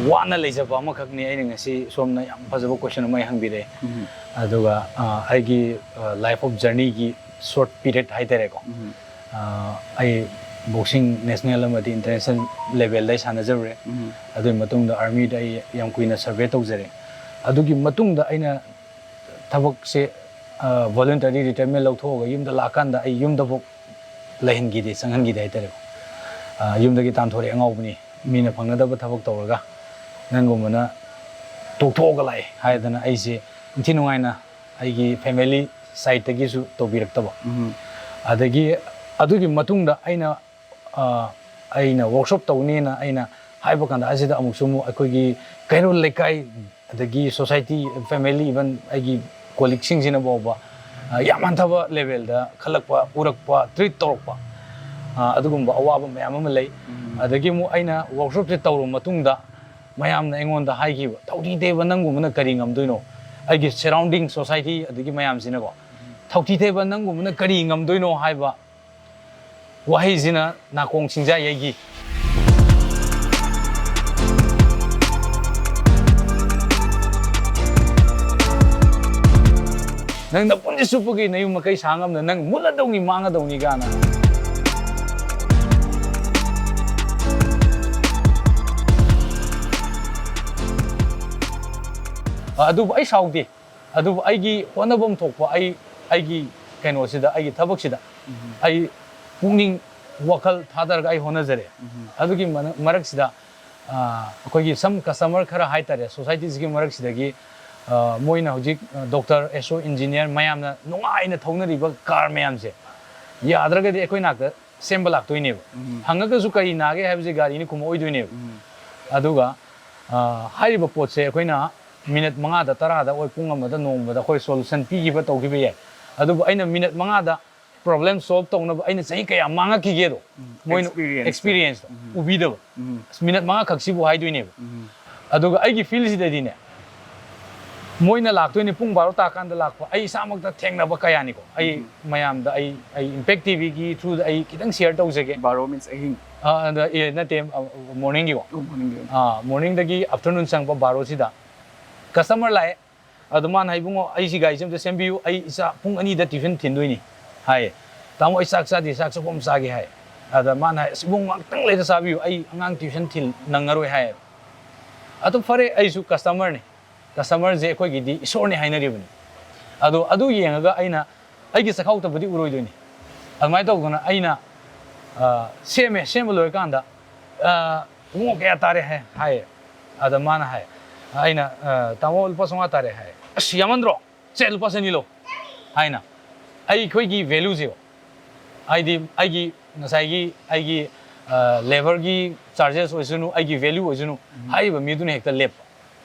ꯋꯥꯅ ꯂꯩꯖꯕ ꯑꯃꯈꯛꯅꯤ꯫ ꯑꯩꯅ ꯉꯁꯤ ꯁꯣꯝꯅ ꯌꯥꯝ ꯐꯖꯕ ꯀꯣꯏꯁꯟ ꯑꯃ ꯑꯩ ꯍꯪꯕꯤꯔꯛꯑꯦ꯫ ꯎꯝ꯫ ꯑꯗꯨꯒ, ꯑ, ꯑꯩꯒꯤ, ꯑ, life of journeyꯒꯤ short period ꯍꯥꯏꯇꯥꯔꯦꯀꯣ꯫ ꯎꯝ꯫ ꯑ, ꯑꯩ boxing national ꯑꯃꯗꯤ international levelꯗ ꯑꯩ ꯁꯥꯟꯅꯖꯔꯨꯔꯦ꯫ ꯎꯝ꯫ ꯑꯗꯨꯒꯤ ꯃꯇꯨꯡꯗ armyꯗ ꯑꯩ ꯌꯥꯝ ꯀꯨꯏꯅ serve ꯇꯧꯖꯔꯦ꯫ ꯑꯗꯨꯒꯤ ꯃꯇꯨꯡꯗ ꯑꯩꯅ ꯊꯕꯛꯁꯦ, ꯑ, voluntary retirement ꯂꯧꯊꯣꯛꯑꯒ ꯌꯨꯝꯗ ꯂꯥꯛꯀꯥꯟꯗ ꯑꯩ ꯌꯨꯝꯗꯐꯥꯎ ꯂꯩꯍꯟꯈꯤꯗꯦ, ꯆꯪꯍꯟꯈꯤꯗꯦ ꯍꯥꯏꯇꯥꯔꯦꯀꯣ꯫ ꯑ, ꯌꯨꯝꯗꯒꯤ ꯇꯥꯟꯊꯣꯔꯛꯑꯦ ꯑꯉꯥꯎꯕꯅꯤ, ꯃꯤꯅ ꯐꯪꯅꯗꯕ ꯊꯕꯛ ꯇꯧꯔꯒ ꯅꯪꯒꯨꯝꯕꯅ ꯇꯣꯛꯊꯣꯛꯑꯒ ꯂꯥꯛꯑꯦ ꯍꯥꯏꯗꯅ ꯑꯩꯁꯦ ꯏꯟꯊꯤ ꯅꯨꯡꯉꯥꯏꯅ ꯑꯩꯒꯤ family sideꯇꯒꯤꯁꯨ ꯇꯧꯕꯤꯔꯛꯇꯕ꯫ ꯎꯝ꯫ ꯑꯗꯒꯤ ꯑꯗꯨꯒꯤ ꯃꯇꯨꯡꯗ ꯑꯩꯅ, ꯑ, ꯑꯩꯅ workshop ꯇꯧꯅꯤꯅ ꯑꯩꯅ ꯍꯥꯏꯕ ꯀꯥꯟꯗ ꯑꯁꯤꯗ ꯑꯃꯨꯛꯁꯨ ꯑꯃꯨꯛ ꯑꯩꯈꯣꯏꯒꯤ ꯀꯩꯔꯣꯜ ꯂꯩꯀꯥꯏ, ꯑꯗꯒꯤ society, family, even ꯑꯩꯒꯤ colleagueꯁꯤꯡꯁꯤꯅ ꯐꯥꯎꯕ, ꯑ, ꯌꯥꯝ ꯍꯟꯊꯕ levelꯗ ꯈꯜꯂꯛꯄ, ꯎꯔꯛꯄ, treat ꯇꯧꯔꯛꯄ, ꯑ, ꯑꯗꯨꯒꯨꯝꯕ ꯑꯋꯥꯕ ꯃꯌꯥꯝ ꯑꯃ ꯂꯩ꯫ ꯎꯝ꯫ ꯑꯗꯒꯤ ꯑꯃꯨꯛ ꯑꯩꯅ workshopꯁꯦ ꯇꯧꯔꯕ ꯃꯇꯨꯡꯗ ꯃꯌꯥꯝꯅ ꯑꯩꯉꯣꯟꯗ ꯍꯥꯏꯈꯤꯕ, "ꯊꯧꯊꯤ ꯇꯩꯕ ꯅꯪꯒꯨꯝꯕꯅ ꯀꯔꯤ ꯉꯝꯗꯣꯏꯅꯣ?" ꯑꯩꯒꯤ surrounding society ꯑꯗꯒꯤ ꯃꯌꯥꯝꯁꯤꯅꯀꯣ, "ꯊꯧꯊꯤ ꯇꯩꯕ ꯅꯪꯒꯨꯝꯕꯅ ꯀꯔꯤ ꯉꯝꯗꯣꯏꯅꯣ?" ꯍꯥꯏꯕ ꯋꯥꯍꯩꯁꯤꯅ ꯅꯥꯀꯣꯡ ꯁꯤꯡꯖꯥ ꯌꯩꯈꯤ꯫ "ꯅꯪ ꯅꯄꯨꯟꯁꯤ ꯆꯨꯞꯄꯒꯤ ꯅꯌꯨꯝ ꯃꯀꯩ ꯁꯥ ꯉꯝꯗ ꯅꯪ ꯃꯨꯠꯂꯗꯧꯅꯤ, ꯃꯥꯡꯉꯗꯧꯅꯤ" ꯀꯥꯏꯅ꯫ ꯑ, ꯑꯗꯨꯕꯨ ꯑꯩ ꯁꯥꯎꯗꯦ꯫ ꯑꯗꯨꯕꯨ ꯑꯩꯒꯤ ꯍꯣꯠꯅꯐꯝ ꯊꯣꯛꯄ, ꯑꯩ, ꯑꯩꯒꯤ ꯀꯩꯅꯣꯁꯤꯗ, ꯑꯩꯒꯤ ꯊꯕꯛꯁꯤꯗ ꯎꯝ꯫ ꯑꯩ ꯄꯨꯛꯅꯤꯡ ꯋꯥꯈꯜ ꯊꯥꯗꯔꯒ ꯑꯩ ꯍꯣꯠꯅꯖꯔꯦ꯫ ꯎꯝ꯫ ꯑꯗꯨꯒꯤ ꯃꯅ-, ꯃꯔꯛꯁꯤꯗ, ꯑ, ꯑꯩꯈꯣꯏꯒꯤ some customer ꯈꯔ ꯍꯥꯏꯇꯥꯔꯦ, societiesꯀꯤ ꯃꯔꯛꯁꯤꯗꯒꯤ, ꯑ, ꯃꯣꯏꯅ ꯍꯧꯖꯤꯛ, ꯑ, doctor, S O, engineer ꯃꯌꯥꯝꯅ ꯅꯨꯡꯉꯥꯏꯅ ꯊꯧꯅꯔꯤꯕ car ꯃꯌꯥꯝꯁꯦ ꯌꯥꯗ꯭ꯔꯒꯗꯤ ꯑꯩꯈꯣꯏ ꯅꯥꯛꯇ ꯁꯦꯝꯕ ꯂꯥꯛꯇꯣꯏꯅꯦꯕ꯫ ꯎꯝ꯫ ꯍꯪꯉꯒꯁꯨ "ꯀꯔꯤ ꯅꯥꯒꯦ?" ꯍꯥꯏꯕꯁꯦ ꯒꯥꯔꯤꯅꯤ ꯈꯨꯝꯃꯛꯑꯣꯏꯗꯣꯏꯅꯦꯕ꯫ ꯎꯝ꯫ ꯑꯗꯨꯒ, ꯑ, ꯍꯥꯏꯔꯤꯕ ꯄꯣꯠꯁꯦ ꯑꯩꯈꯣꯏꯅ minute ꯃꯉꯥꯗ, ꯇꯔꯥꯗ, ꯑꯣꯏ ꯄꯨꯡ ꯑꯃꯗ, ꯅꯣꯡꯃꯗ ꯑꯩꯈꯣꯏ solution ꯄꯤꯈꯤꯕ, ꯇꯧꯈꯤꯕ ꯌꯥꯏ꯫ ꯑꯗꯨꯕꯨ ꯑꯩꯅ minute ꯃꯉꯥꯗ problem solve ꯇꯧꯅꯕ ꯑꯩꯅ ꯆꯍꯤ ꯀꯌꯥ ꯃꯥꯡꯉꯛꯈꯤꯒꯦꯗꯣ ꯎꯝ, ꯃꯣꯏꯅ experienceꯇꯣ꯫ Experienceꯇꯣ ꯎꯝ꯫ ꯎꯕꯤꯗꯕ꯫ ꯎꯝ꯫ ꯑꯁ, minute ꯃꯉꯥ ꯈꯛꯁꯤꯕꯨ ꯍꯥꯏꯗꯣꯏꯅꯦꯕ꯫ ꯎꯝ꯫ ꯑꯗꯨꯒ ꯑꯩꯒꯤ fieldꯁꯤꯗꯗꯤꯅꯦ, ꯃꯣꯏꯅ ꯂꯥꯛꯇꯣꯏꯅꯤ, ꯄꯨꯡ ꯕꯥꯔꯣ ꯇꯥꯀꯥꯟꯗ ꯂꯥꯛꯄ꯫ ꯑꯩ ꯏꯁꯥꯃꯛꯇ ꯊꯦꯡꯅꯕ ꯀꯌꯥꯅꯤꯀꯣ꯫ ꯑꯩ ꯎꯝ꯫ ꯃꯌꯥꯝꯗ ꯑꯩ, ꯑꯩ Impact T V ꯒꯤ through ꯗ ꯑꯩ ꯈꯤꯇꯪ share ꯇꯧꯖꯒꯦ꯫ ꯕꯥꯔꯣ means ꯑꯍꯤꯡ? ꯑ, ꯑꯗ, ꯑꯦ, ꯅꯠꯇꯦ, ꯑ, morning ꯒꯤꯀꯣ꯫ ꯑꯣ, morning ꯒꯤ꯫ ꯑꯥ, morning ꯗꯒꯤ afternoon ꯆꯪꯉꯛꯄ ꯕꯥꯔꯣꯁꯤꯗ customer ꯂꯥꯛꯑꯦ꯫ ꯑꯗꯣ ꯃꯥꯅ ꯍꯥꯏ, "ꯏꯕꯨꯡꯉꯣ, ꯑꯩꯁꯤ ꯒꯥꯔꯤꯁꯦ ꯑꯝꯇ ꯁꯦꯝꯕꯤꯌꯨ, ꯑꯩ ꯏꯆꯥ ꯄꯨꯡ ꯑꯅꯤꯗ tuition ꯊꯤꯟꯗꯣꯏꯅꯤ" ꯍꯥꯏꯌꯦ꯫ "ꯇꯥꯃꯣ, ꯑꯩ ꯆꯥꯛ ꯆꯥꯗꯦ, ꯆꯥꯛ ꯆꯥꯛꯄ ꯑꯃ ꯆꯥꯒꯦ" ꯍꯥꯏ꯫ ꯑꯗ ꯃꯥꯅ ꯍꯥꯏ, "ꯑꯁ, ꯏꯕꯨꯡꯉꯣ, ꯉꯥꯛꯇꯪ ꯂꯩꯔ ꯆꯥꯕꯤꯌꯨ, ꯑꯩ ꯑꯉꯥꯡ tuition ꯊꯤꯜ ꯅꯪꯉꯔꯣꯏ" ꯍꯥꯏꯌꯦꯕ꯫ ꯑꯗꯨ ꯐꯔꯦ, ꯑꯩꯁꯨ customer ꯅꯤ꯫ Customer ꯁꯦ ꯑꯩꯈꯣꯏꯒꯤꯗꯤ ꯏꯁꯣꯔꯅꯤ ꯍꯥꯏꯅꯔꯤꯕꯅꯤ꯫ ꯑꯗꯣ ꯑꯗꯨ ꯌꯦꯡꯉꯒ ꯑꯩꯅ ꯑꯩꯒꯤ ꯆꯈꯥꯎꯇꯕꯨꯗꯤ ꯎꯔꯣꯏꯗꯣꯏꯅꯤ꯫ ꯑꯗꯨꯃꯥꯏꯅ ꯇꯧꯗꯅ ꯑꯩꯅ, ꯑ, ꯁꯦꯝꯃꯦ, ꯁꯦꯝꯕ ꯂꯣꯏꯔꯀꯥꯟꯗ, "ꯑ, ꯏꯕꯨꯡꯉꯣ, ꯀꯌꯥ ꯇꯥꯔꯦ?" ꯍꯥꯏ, ꯍꯥꯏꯌꯦ꯫ ꯑꯗ ꯃꯥꯅ ꯍꯥꯏ, ꯑꯩꯅ, ꯑ, "ꯇꯥꯃꯣ, ꯂꯨꯄꯥ ꯆꯥꯝꯃꯉꯥ ꯇꯥꯔꯦ" ꯍꯥꯏ꯫ "ꯑꯁ, ꯌꯥꯝꯃꯟꯗ꯭ꯔꯣ? ꯁꯦ, ꯂꯨꯄꯥ ꯆꯅꯤ ꯂꯧ" ꯍꯥꯏꯅ꯫ ꯑꯩꯈꯣꯏꯒꯤ value ꯁꯦ, ꯍꯥꯏꯗꯤ ꯑꯩꯒꯤ ꯉꯁꯥꯏꯒꯤ ꯑꯩꯒꯤ, ꯑ, labour ꯒꯤ charges ꯑꯣꯏꯁꯅꯨ, ꯑꯩꯒꯤ value ꯑꯣꯏꯁꯅꯨ, ꯎꯝ꯫ ꯍꯥꯏꯔꯤꯕ ꯃꯤꯗꯨꯅ ꯍꯦꯛꯇ ꯂꯦꯞꯄ꯫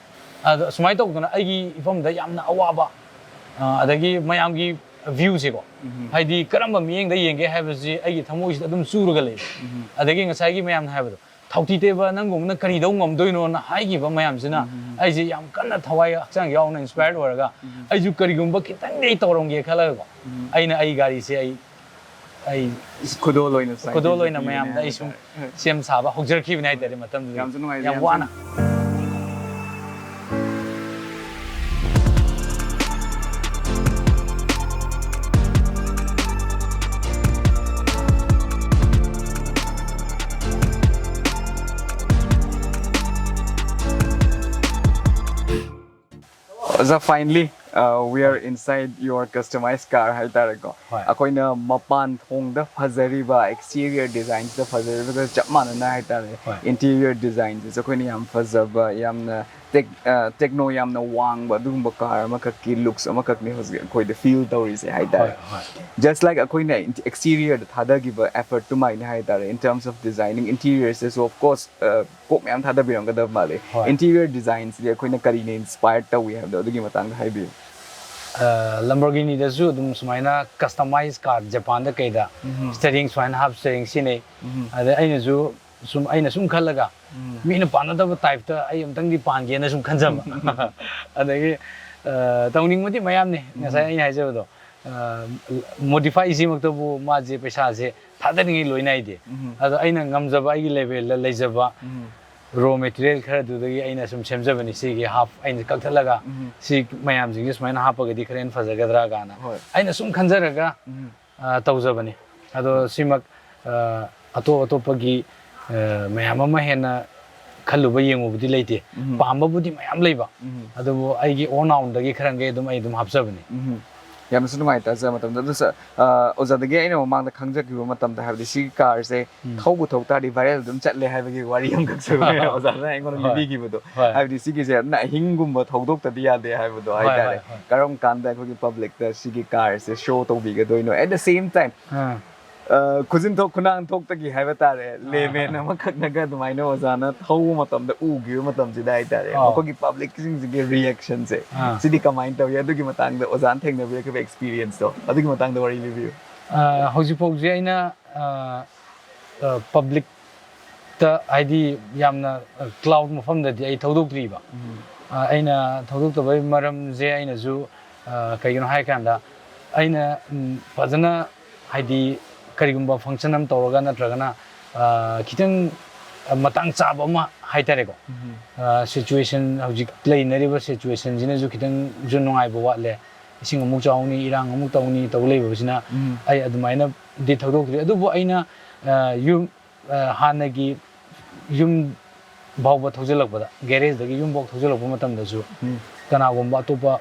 ꯑꯗ ꯁꯨꯃꯥꯏꯅ ꯇꯧꯗꯅ ꯑꯩꯒꯤ ꯏꯐꯝꯗ ꯌꯥꯝꯅ ꯑꯋꯥꯕ, ꯑ, ꯑꯗꯒꯤ ꯃꯌꯥꯝꯒꯤ view ꯁꯦꯀꯣ, ꯎꯝ꯫ ꯍꯥꯏꯗꯤ ꯀꯔꯝꯕ ꯃꯤꯠꯌꯦꯡꯗ ꯌꯦꯡꯒꯦ ꯍꯥꯏꯕꯁꯤ ꯑꯩꯒꯤ ꯊꯃꯣꯏꯁꯤꯗ ꯑꯗꯨꯝ ꯆꯨꯔꯒ ꯂꯩ꯫ ꯎꯝ꯫ ꯑꯗꯒꯤ ꯉꯁꯥꯏꯒꯤ ꯃꯌꯥꯝꯅ ꯍꯥꯏꯕꯗꯣ, "ꯊꯧꯊꯤ ꯇꯩꯕ ꯅꯪꯒꯨꯝꯕꯅ ꯀꯔꯤ ꯇꯧ ꯉꯝꯗꯣꯏꯅꯣꯅ" ꯍꯥꯏꯈꯤꯕ ꯃꯌꯥꯝꯁꯤꯅ ꯎꯝ꯫ ꯑꯩꯁꯦ ꯌꯥꯝ ꯀꯟꯅ ꯊꯋꯥꯏ ꯍꯛꯆꯥꯡ ꯌꯥꯎꯅ inspired ꯑꯣꯏꯔꯒ, ꯎꯝ꯫ ꯑꯩꯁꯨ ꯀꯔꯤꯒꯨꯝꯕ ꯈꯤꯇꯪꯗꯤ ꯑꯩ ꯇꯧꯔꯝꯒꯦ ꯈꯜꯂꯒꯀꯣ, ꯎꯝ꯫ ꯑꯩꯅ ꯑꯩ ꯒꯥꯔꯤꯁꯦ ꯑꯩ, ꯑꯩ ꯈꯨꯗꯣꯜ ꯑꯣꯏꯅ ꯁꯥꯏ꯫ ꯈꯨꯗꯣꯜ ꯑꯣꯏꯅ ꯃꯌꯥꯝꯗ ꯑꯩ ꯁꯨꯝ ꯍꯣꯏ꯫ ꯁꯦꯝ ꯁꯥꯕ ꯍꯧꯖꯔꯛꯈꯤꯕꯅꯦ ꯍꯥꯏꯇꯥꯔꯦ ꯃꯇꯝꯗꯨꯗꯒꯤ꯫ ꯌꯥꯝꯁꯨ ꯅꯨꯡꯉꯥꯏꯖꯩ, ꯌꯥꯝ ꯌꯥꯝꯁꯨ ꯋꯥꯅ꯫ So finally, uh, we are inside your customized car ꯍꯥꯏꯇꯥꯔꯦꯀꯣ꯫ ꯍꯣꯏ꯫ ꯑꯩꯈꯣꯏꯅ ꯃꯄꯥꯟ ꯊꯣꯡꯗ ꯐꯖꯔꯤꯕ, exterior design ꯁꯤꯗ ꯐꯖꯔꯤꯕꯒ ꯆꯞ ꯃꯥꯟꯅꯅ ꯍꯥꯏꯇꯥꯔꯦ, ꯍꯣꯏ꯫ Interior design ꯁꯤꯁꯨ ꯑꯩꯈꯣꯏꯅ ꯌꯥꯝ ꯐꯖꯕ, ꯌꯥꯝꯅ tech-, ꯑ, techno ꯌꯥꯝꯅ ꯋꯥꯡꯕ ꯑꯗꯨꯒꯨꯝꯕ car ꯑꯃꯈꯛꯀꯤ looks ꯑꯃꯈꯛꯅꯤ ꯍꯧꯖꯤꯛ ꯑꯩꯈꯣꯏꯗ feel ꯇꯧꯔꯤꯁꯦ ꯍꯥꯏꯇꯥꯔꯦ꯫ ꯍꯣꯏ, ꯍꯣꯏ꯫ Just like ꯑꯩꯈꯣꯏꯅ exterior ꯗ ꯊꯥꯗꯈꯤꯕ effort ꯇꯨꯃꯥꯏꯅ ꯍꯥꯏꯇꯥꯔꯦ, in terms of designing, interior ꯁꯤꯁꯨ of course, ꯑ, ꯀꯣꯛ ꯃꯌꯥꯝ ꯊꯥꯗꯕꯤꯔꯝꯒꯗꯕ ꯃꯥꯜꯂꯤ꯫ ꯍꯣꯏ꯫ Interior design ꯁꯤꯗꯤ ꯑꯩꯈꯣꯏꯅ ꯀꯔꯤꯅ inspire ꯇꯧꯏ ꯍꯥꯏꯕꯗꯣ ꯑꯗꯨꯒꯤ ꯃꯇꯥꯡꯗ ꯍꯥꯏꯕꯤꯌꯨ꯫ ꯑ, Lamborghini ꯗꯁꯨ ꯑꯗꯨꯝ ꯁꯨꯃꯥꯏꯅ customize car Japan ꯗ ꯀꯩꯗ ꯎꯝ꯫ Steering ꯁꯨꯃꯥꯏꯅ half steering ꯁꯤꯖꯤꯟꯅꯩ꯫ ꯎꯝ꯫ ꯑꯗꯩ ꯑꯩꯅꯁꯨ ꯁꯨꯝ ꯑꯩꯅ ꯁꯨꯝ ꯈꯜꯂꯒ, ꯎꯝ꯫ ꯃꯤꯅ ꯄꯥꯟꯅꯗꯕ type ꯇ ꯑꯩ ꯑꯃꯨꯛꯇꯪꯗꯤ ꯄꯥꯟꯒꯦꯅ ꯁꯨꯝ ꯈꯟꯖꯕ꯫ ꯑꯗꯒꯤ, ꯑ, ꯇꯧꯅꯤꯡꯕꯗꯤ ꯃꯌꯥꯝꯅꯤ, ꯉꯁꯥꯏ ꯎꯝ꯫ ꯑꯩꯅ ꯍꯥꯏꯖꯕꯗꯣ꯫ ꯑ, modify ꯁꯤꯃꯛꯇꯕꯨ ꯃꯥꯁꯦ ꯄꯩꯁꯥꯁꯦ ꯊꯥꯗꯔꯤꯉꯩ ꯂꯣꯏ ꯅꯥꯏꯗꯦ꯫ ꯎꯝ꯫ ꯑꯗꯣ ꯑꯩꯅ ꯉꯝꯖꯕ, ꯑꯩꯒꯤ level ꯗ ꯂꯩꯖꯕ ꯎꯝ꯫ raw material ꯈꯔꯗꯨꯗꯒꯤ ꯑꯩꯅ ꯁꯨꯝ ꯁꯦꯝꯖꯕꯅꯤ꯫ ꯁꯤꯒꯤ half ꯑꯩꯅ ꯀꯛꯊꯠꯂꯒ ꯎꯝ꯫ ꯁꯤ ꯃꯌꯥꯝꯁꯤꯡꯁꯦ ꯁꯨꯃꯥꯏꯅ ꯍꯥꯞꯄꯒꯗꯤ ꯈꯔ ꯍꯦꯟꯅ ꯐꯖꯒꯗ꯭ꯔꯥ ꯀꯥꯏꯅ ꯍꯣꯏ꯫ ꯑꯩꯅ ꯁꯨꯝ ꯈꯟꯖꯔꯒ, ꯎꯝ꯫ ꯑ, ꯇꯧꯖꯕꯅꯤ꯫ ꯑꯗꯣ ꯁꯤꯃꯛ, ꯑ, ꯑꯇꯣꯞ ꯑꯇꯣꯞꯄꯒꯤ, ꯑ, ꯃꯌꯥꯝ ꯑꯃ ꯍꯦꯟꯅ ꯈꯜꯂꯨꯕ ꯌꯦꯡꯉꯨꯕꯗꯤ ꯂꯩꯇꯦ꯫ ꯎꯝ꯫ ꯄꯥꯝꯕꯕꯨꯗꯤ ꯃꯌꯥꯝ ꯂꯩꯕ꯫ ꯎꯝ꯫ ꯑꯗꯨꯕꯨ ꯑꯩꯒꯤ own ꯗꯒꯤ ꯈꯔ ꯃꯈꯩ ꯑꯗꯨꯝ ꯑꯩ ꯑꯗꯨꯝ ꯍꯥꯞꯆꯕꯅꯤ꯫ ꯎꯝ꯫ ꯌꯥꯝꯅꯁꯨ ꯅꯨꯡꯉꯥꯏ, ꯇꯥꯖ ꯃꯇꯝꯗ꯫ ꯑꯗꯨ ꯁ-, ꯑ, ꯑꯣꯖꯥꯗꯒꯤ ꯑꯩꯅ ꯃꯃꯥꯡꯗ ꯈꯪꯖꯈꯤꯕ ꯃꯇꯝꯗ, ꯍꯥꯏꯕꯗꯤ ꯁꯤꯒꯤ car ꯁꯦ ꯎꯝ꯫ ꯊꯧꯕꯨ ꯊꯧ ꯇꯥꯔꯗꯤ viral ꯑꯗꯨꯝ ꯆꯠꯂꯦ ꯍꯥꯏꯕꯒꯤ ꯋꯥꯔꯤ ꯑꯃꯈꯛꯁꯨ ꯑꯣꯖꯥꯅ ꯑꯩꯉꯣꯟꯗ ꯍꯣꯏ꯫ ꯂꯤꯕꯤꯈꯤꯕꯗꯣ꯫ ꯍꯣꯏ꯫ ꯍꯥꯏꯕꯗꯤ ꯁꯤꯒꯤꯁꯦ ꯑꯗꯨꯅ ꯑꯍꯤꯡꯒꯨꯝꯕ ꯊꯧꯗꯣꯛꯇꯗꯤ ꯌꯥꯗꯦ ꯍꯥꯏꯕꯗꯣ ꯍꯣꯏ, ꯍꯥꯏꯇꯥꯔꯦ꯫ ꯍꯣꯏ, ꯍꯣꯏ꯫ ꯀꯔꯝ ꯀꯥꯟꯗ ꯑꯩꯈꯣꯏꯒꯤ public ꯇ ꯁꯤꯒꯤ car say show ꯇꯧꯕꯤꯒꯗꯣꯏꯅꯣ? At the same time, ꯑꯥ꯫ ꯑ, ꯈꯨꯖꯤꯟ ꯊꯣꯛ ꯈꯨꯅꯥꯡ ꯊꯣꯛꯇꯒꯤ ꯍꯥꯏꯕ ꯇꯥꯔꯦ, ꯑꯥ꯫ Layman ꯑꯃꯈꯛꯅꯒ ꯑꯗꯨꯃꯥꯏꯅ ꯑꯣꯖꯥꯅ ꯊꯧꯕ ꯃꯇꯝꯗ ꯎꯈꯤꯕ ꯃꯇꯝꯁꯤꯗ ꯍꯥꯏꯇꯥꯔꯦ, ꯑꯥꯎ꯫ ꯃꯈꯣꯏꯒꯤ public ꯁꯤꯡꯁꯤꯒꯤ reaction ꯁꯦ, ꯑꯥ꯫ ꯁꯤꯗꯤ ꯀꯃꯥꯏꯅ ꯇꯧꯏ? ꯑꯗꯨꯒꯤ ꯃꯇꯥꯡꯗ ꯑꯣꯖꯥꯅ ꯊꯦꯡꯅꯕꯤꯔꯛꯈꯤꯕ experience ꯇꯣ, ꯑꯗꯨꯒꯤ ꯃꯇꯥꯡꯗ ꯋꯥꯔꯤ ꯂꯤꯕꯤꯌꯨ꯫ ꯑ, ꯍꯧꯖꯤꯛꯐꯥꯎꯁꯦ ꯑꯩꯅ, ꯑ, ꯑ, public ꯇ, ꯍꯥꯏꯗꯤ ꯌꯥꯝꯅ, ꯑ, crowd ꯃꯐꯝꯗꯗꯤ ꯑꯩ ꯊꯧꯗꯣꯛꯇ꯭ꯔꯤꯕ꯫ ꯎꯝ꯫ ꯑ, ꯑꯩꯅ ꯊꯧꯗꯣꯛꯇꯕꯒꯤ ꯃꯔꯝꯁꯦ ꯑꯩꯅꯁꯨ, ꯑ, ꯀꯩꯒꯤꯅꯣ ꯍꯥꯏ ꯀꯥꯟꯗ ꯑꯩꯅ, ꯎꯝ, ꯐꯖꯅ, ꯍꯥꯏꯗꯤ ꯀꯔꯤꯒꯨꯝꯕ function ꯑꯃ ꯇꯧꯔꯒ ꯅꯠꯇ꯭ꯔꯒꯅ, ꯑ, ꯈꯤꯇꯪ, ꯑ, ꯃꯇꯥꯡ ꯆꯥꯕ ꯑꯃ ꯍꯥꯏꯇꯥꯔꯦꯀꯣ꯫ ꯎꯝ꯫ ꯑ, situation, ꯍꯧꯖꯤꯛ ꯂꯩꯅꯔꯤꯕ situation ꯁꯤꯅꯁꯨ ꯈꯤꯇꯪꯁꯨ ꯅꯨꯡꯉꯥꯏꯕ ꯋꯥꯠꯂꯦ꯫ ꯏꯁꯤꯡ ꯑꯃꯨꯛ ꯆꯥꯎꯅꯤ, ꯏꯔꯥꯡ ꯑꯃꯨꯛ ꯇꯧꯅꯤ, ꯇꯧ ꯂꯩꯕꯁꯤꯅ ꯎꯝ꯫ ꯑꯩ ꯑꯗꯨꯃꯥꯏꯅꯗꯤ ꯊꯧꯗꯣꯛꯇ꯭ꯔꯤ꯫ ꯑꯗꯨꯕꯨ ꯑꯩꯅ, ꯑ, ꯌꯨꯝ, ꯑ, ꯍꯥꯟꯅꯒꯤ ꯌꯨꯝ ꯐꯥꯎꯕ ꯊꯧꯖꯤꯜꯂꯛꯄꯗ, garage ꯇꯒꯤ ꯌꯨꯝꯐꯥꯎ ꯊꯧꯖꯤꯜꯂꯛꯄ ꯃꯇꯝꯗꯁꯨ ꯎꯝ꯫ ꯀꯅꯥꯒꯨꯝꯕ ꯑꯇꯣꯞꯄ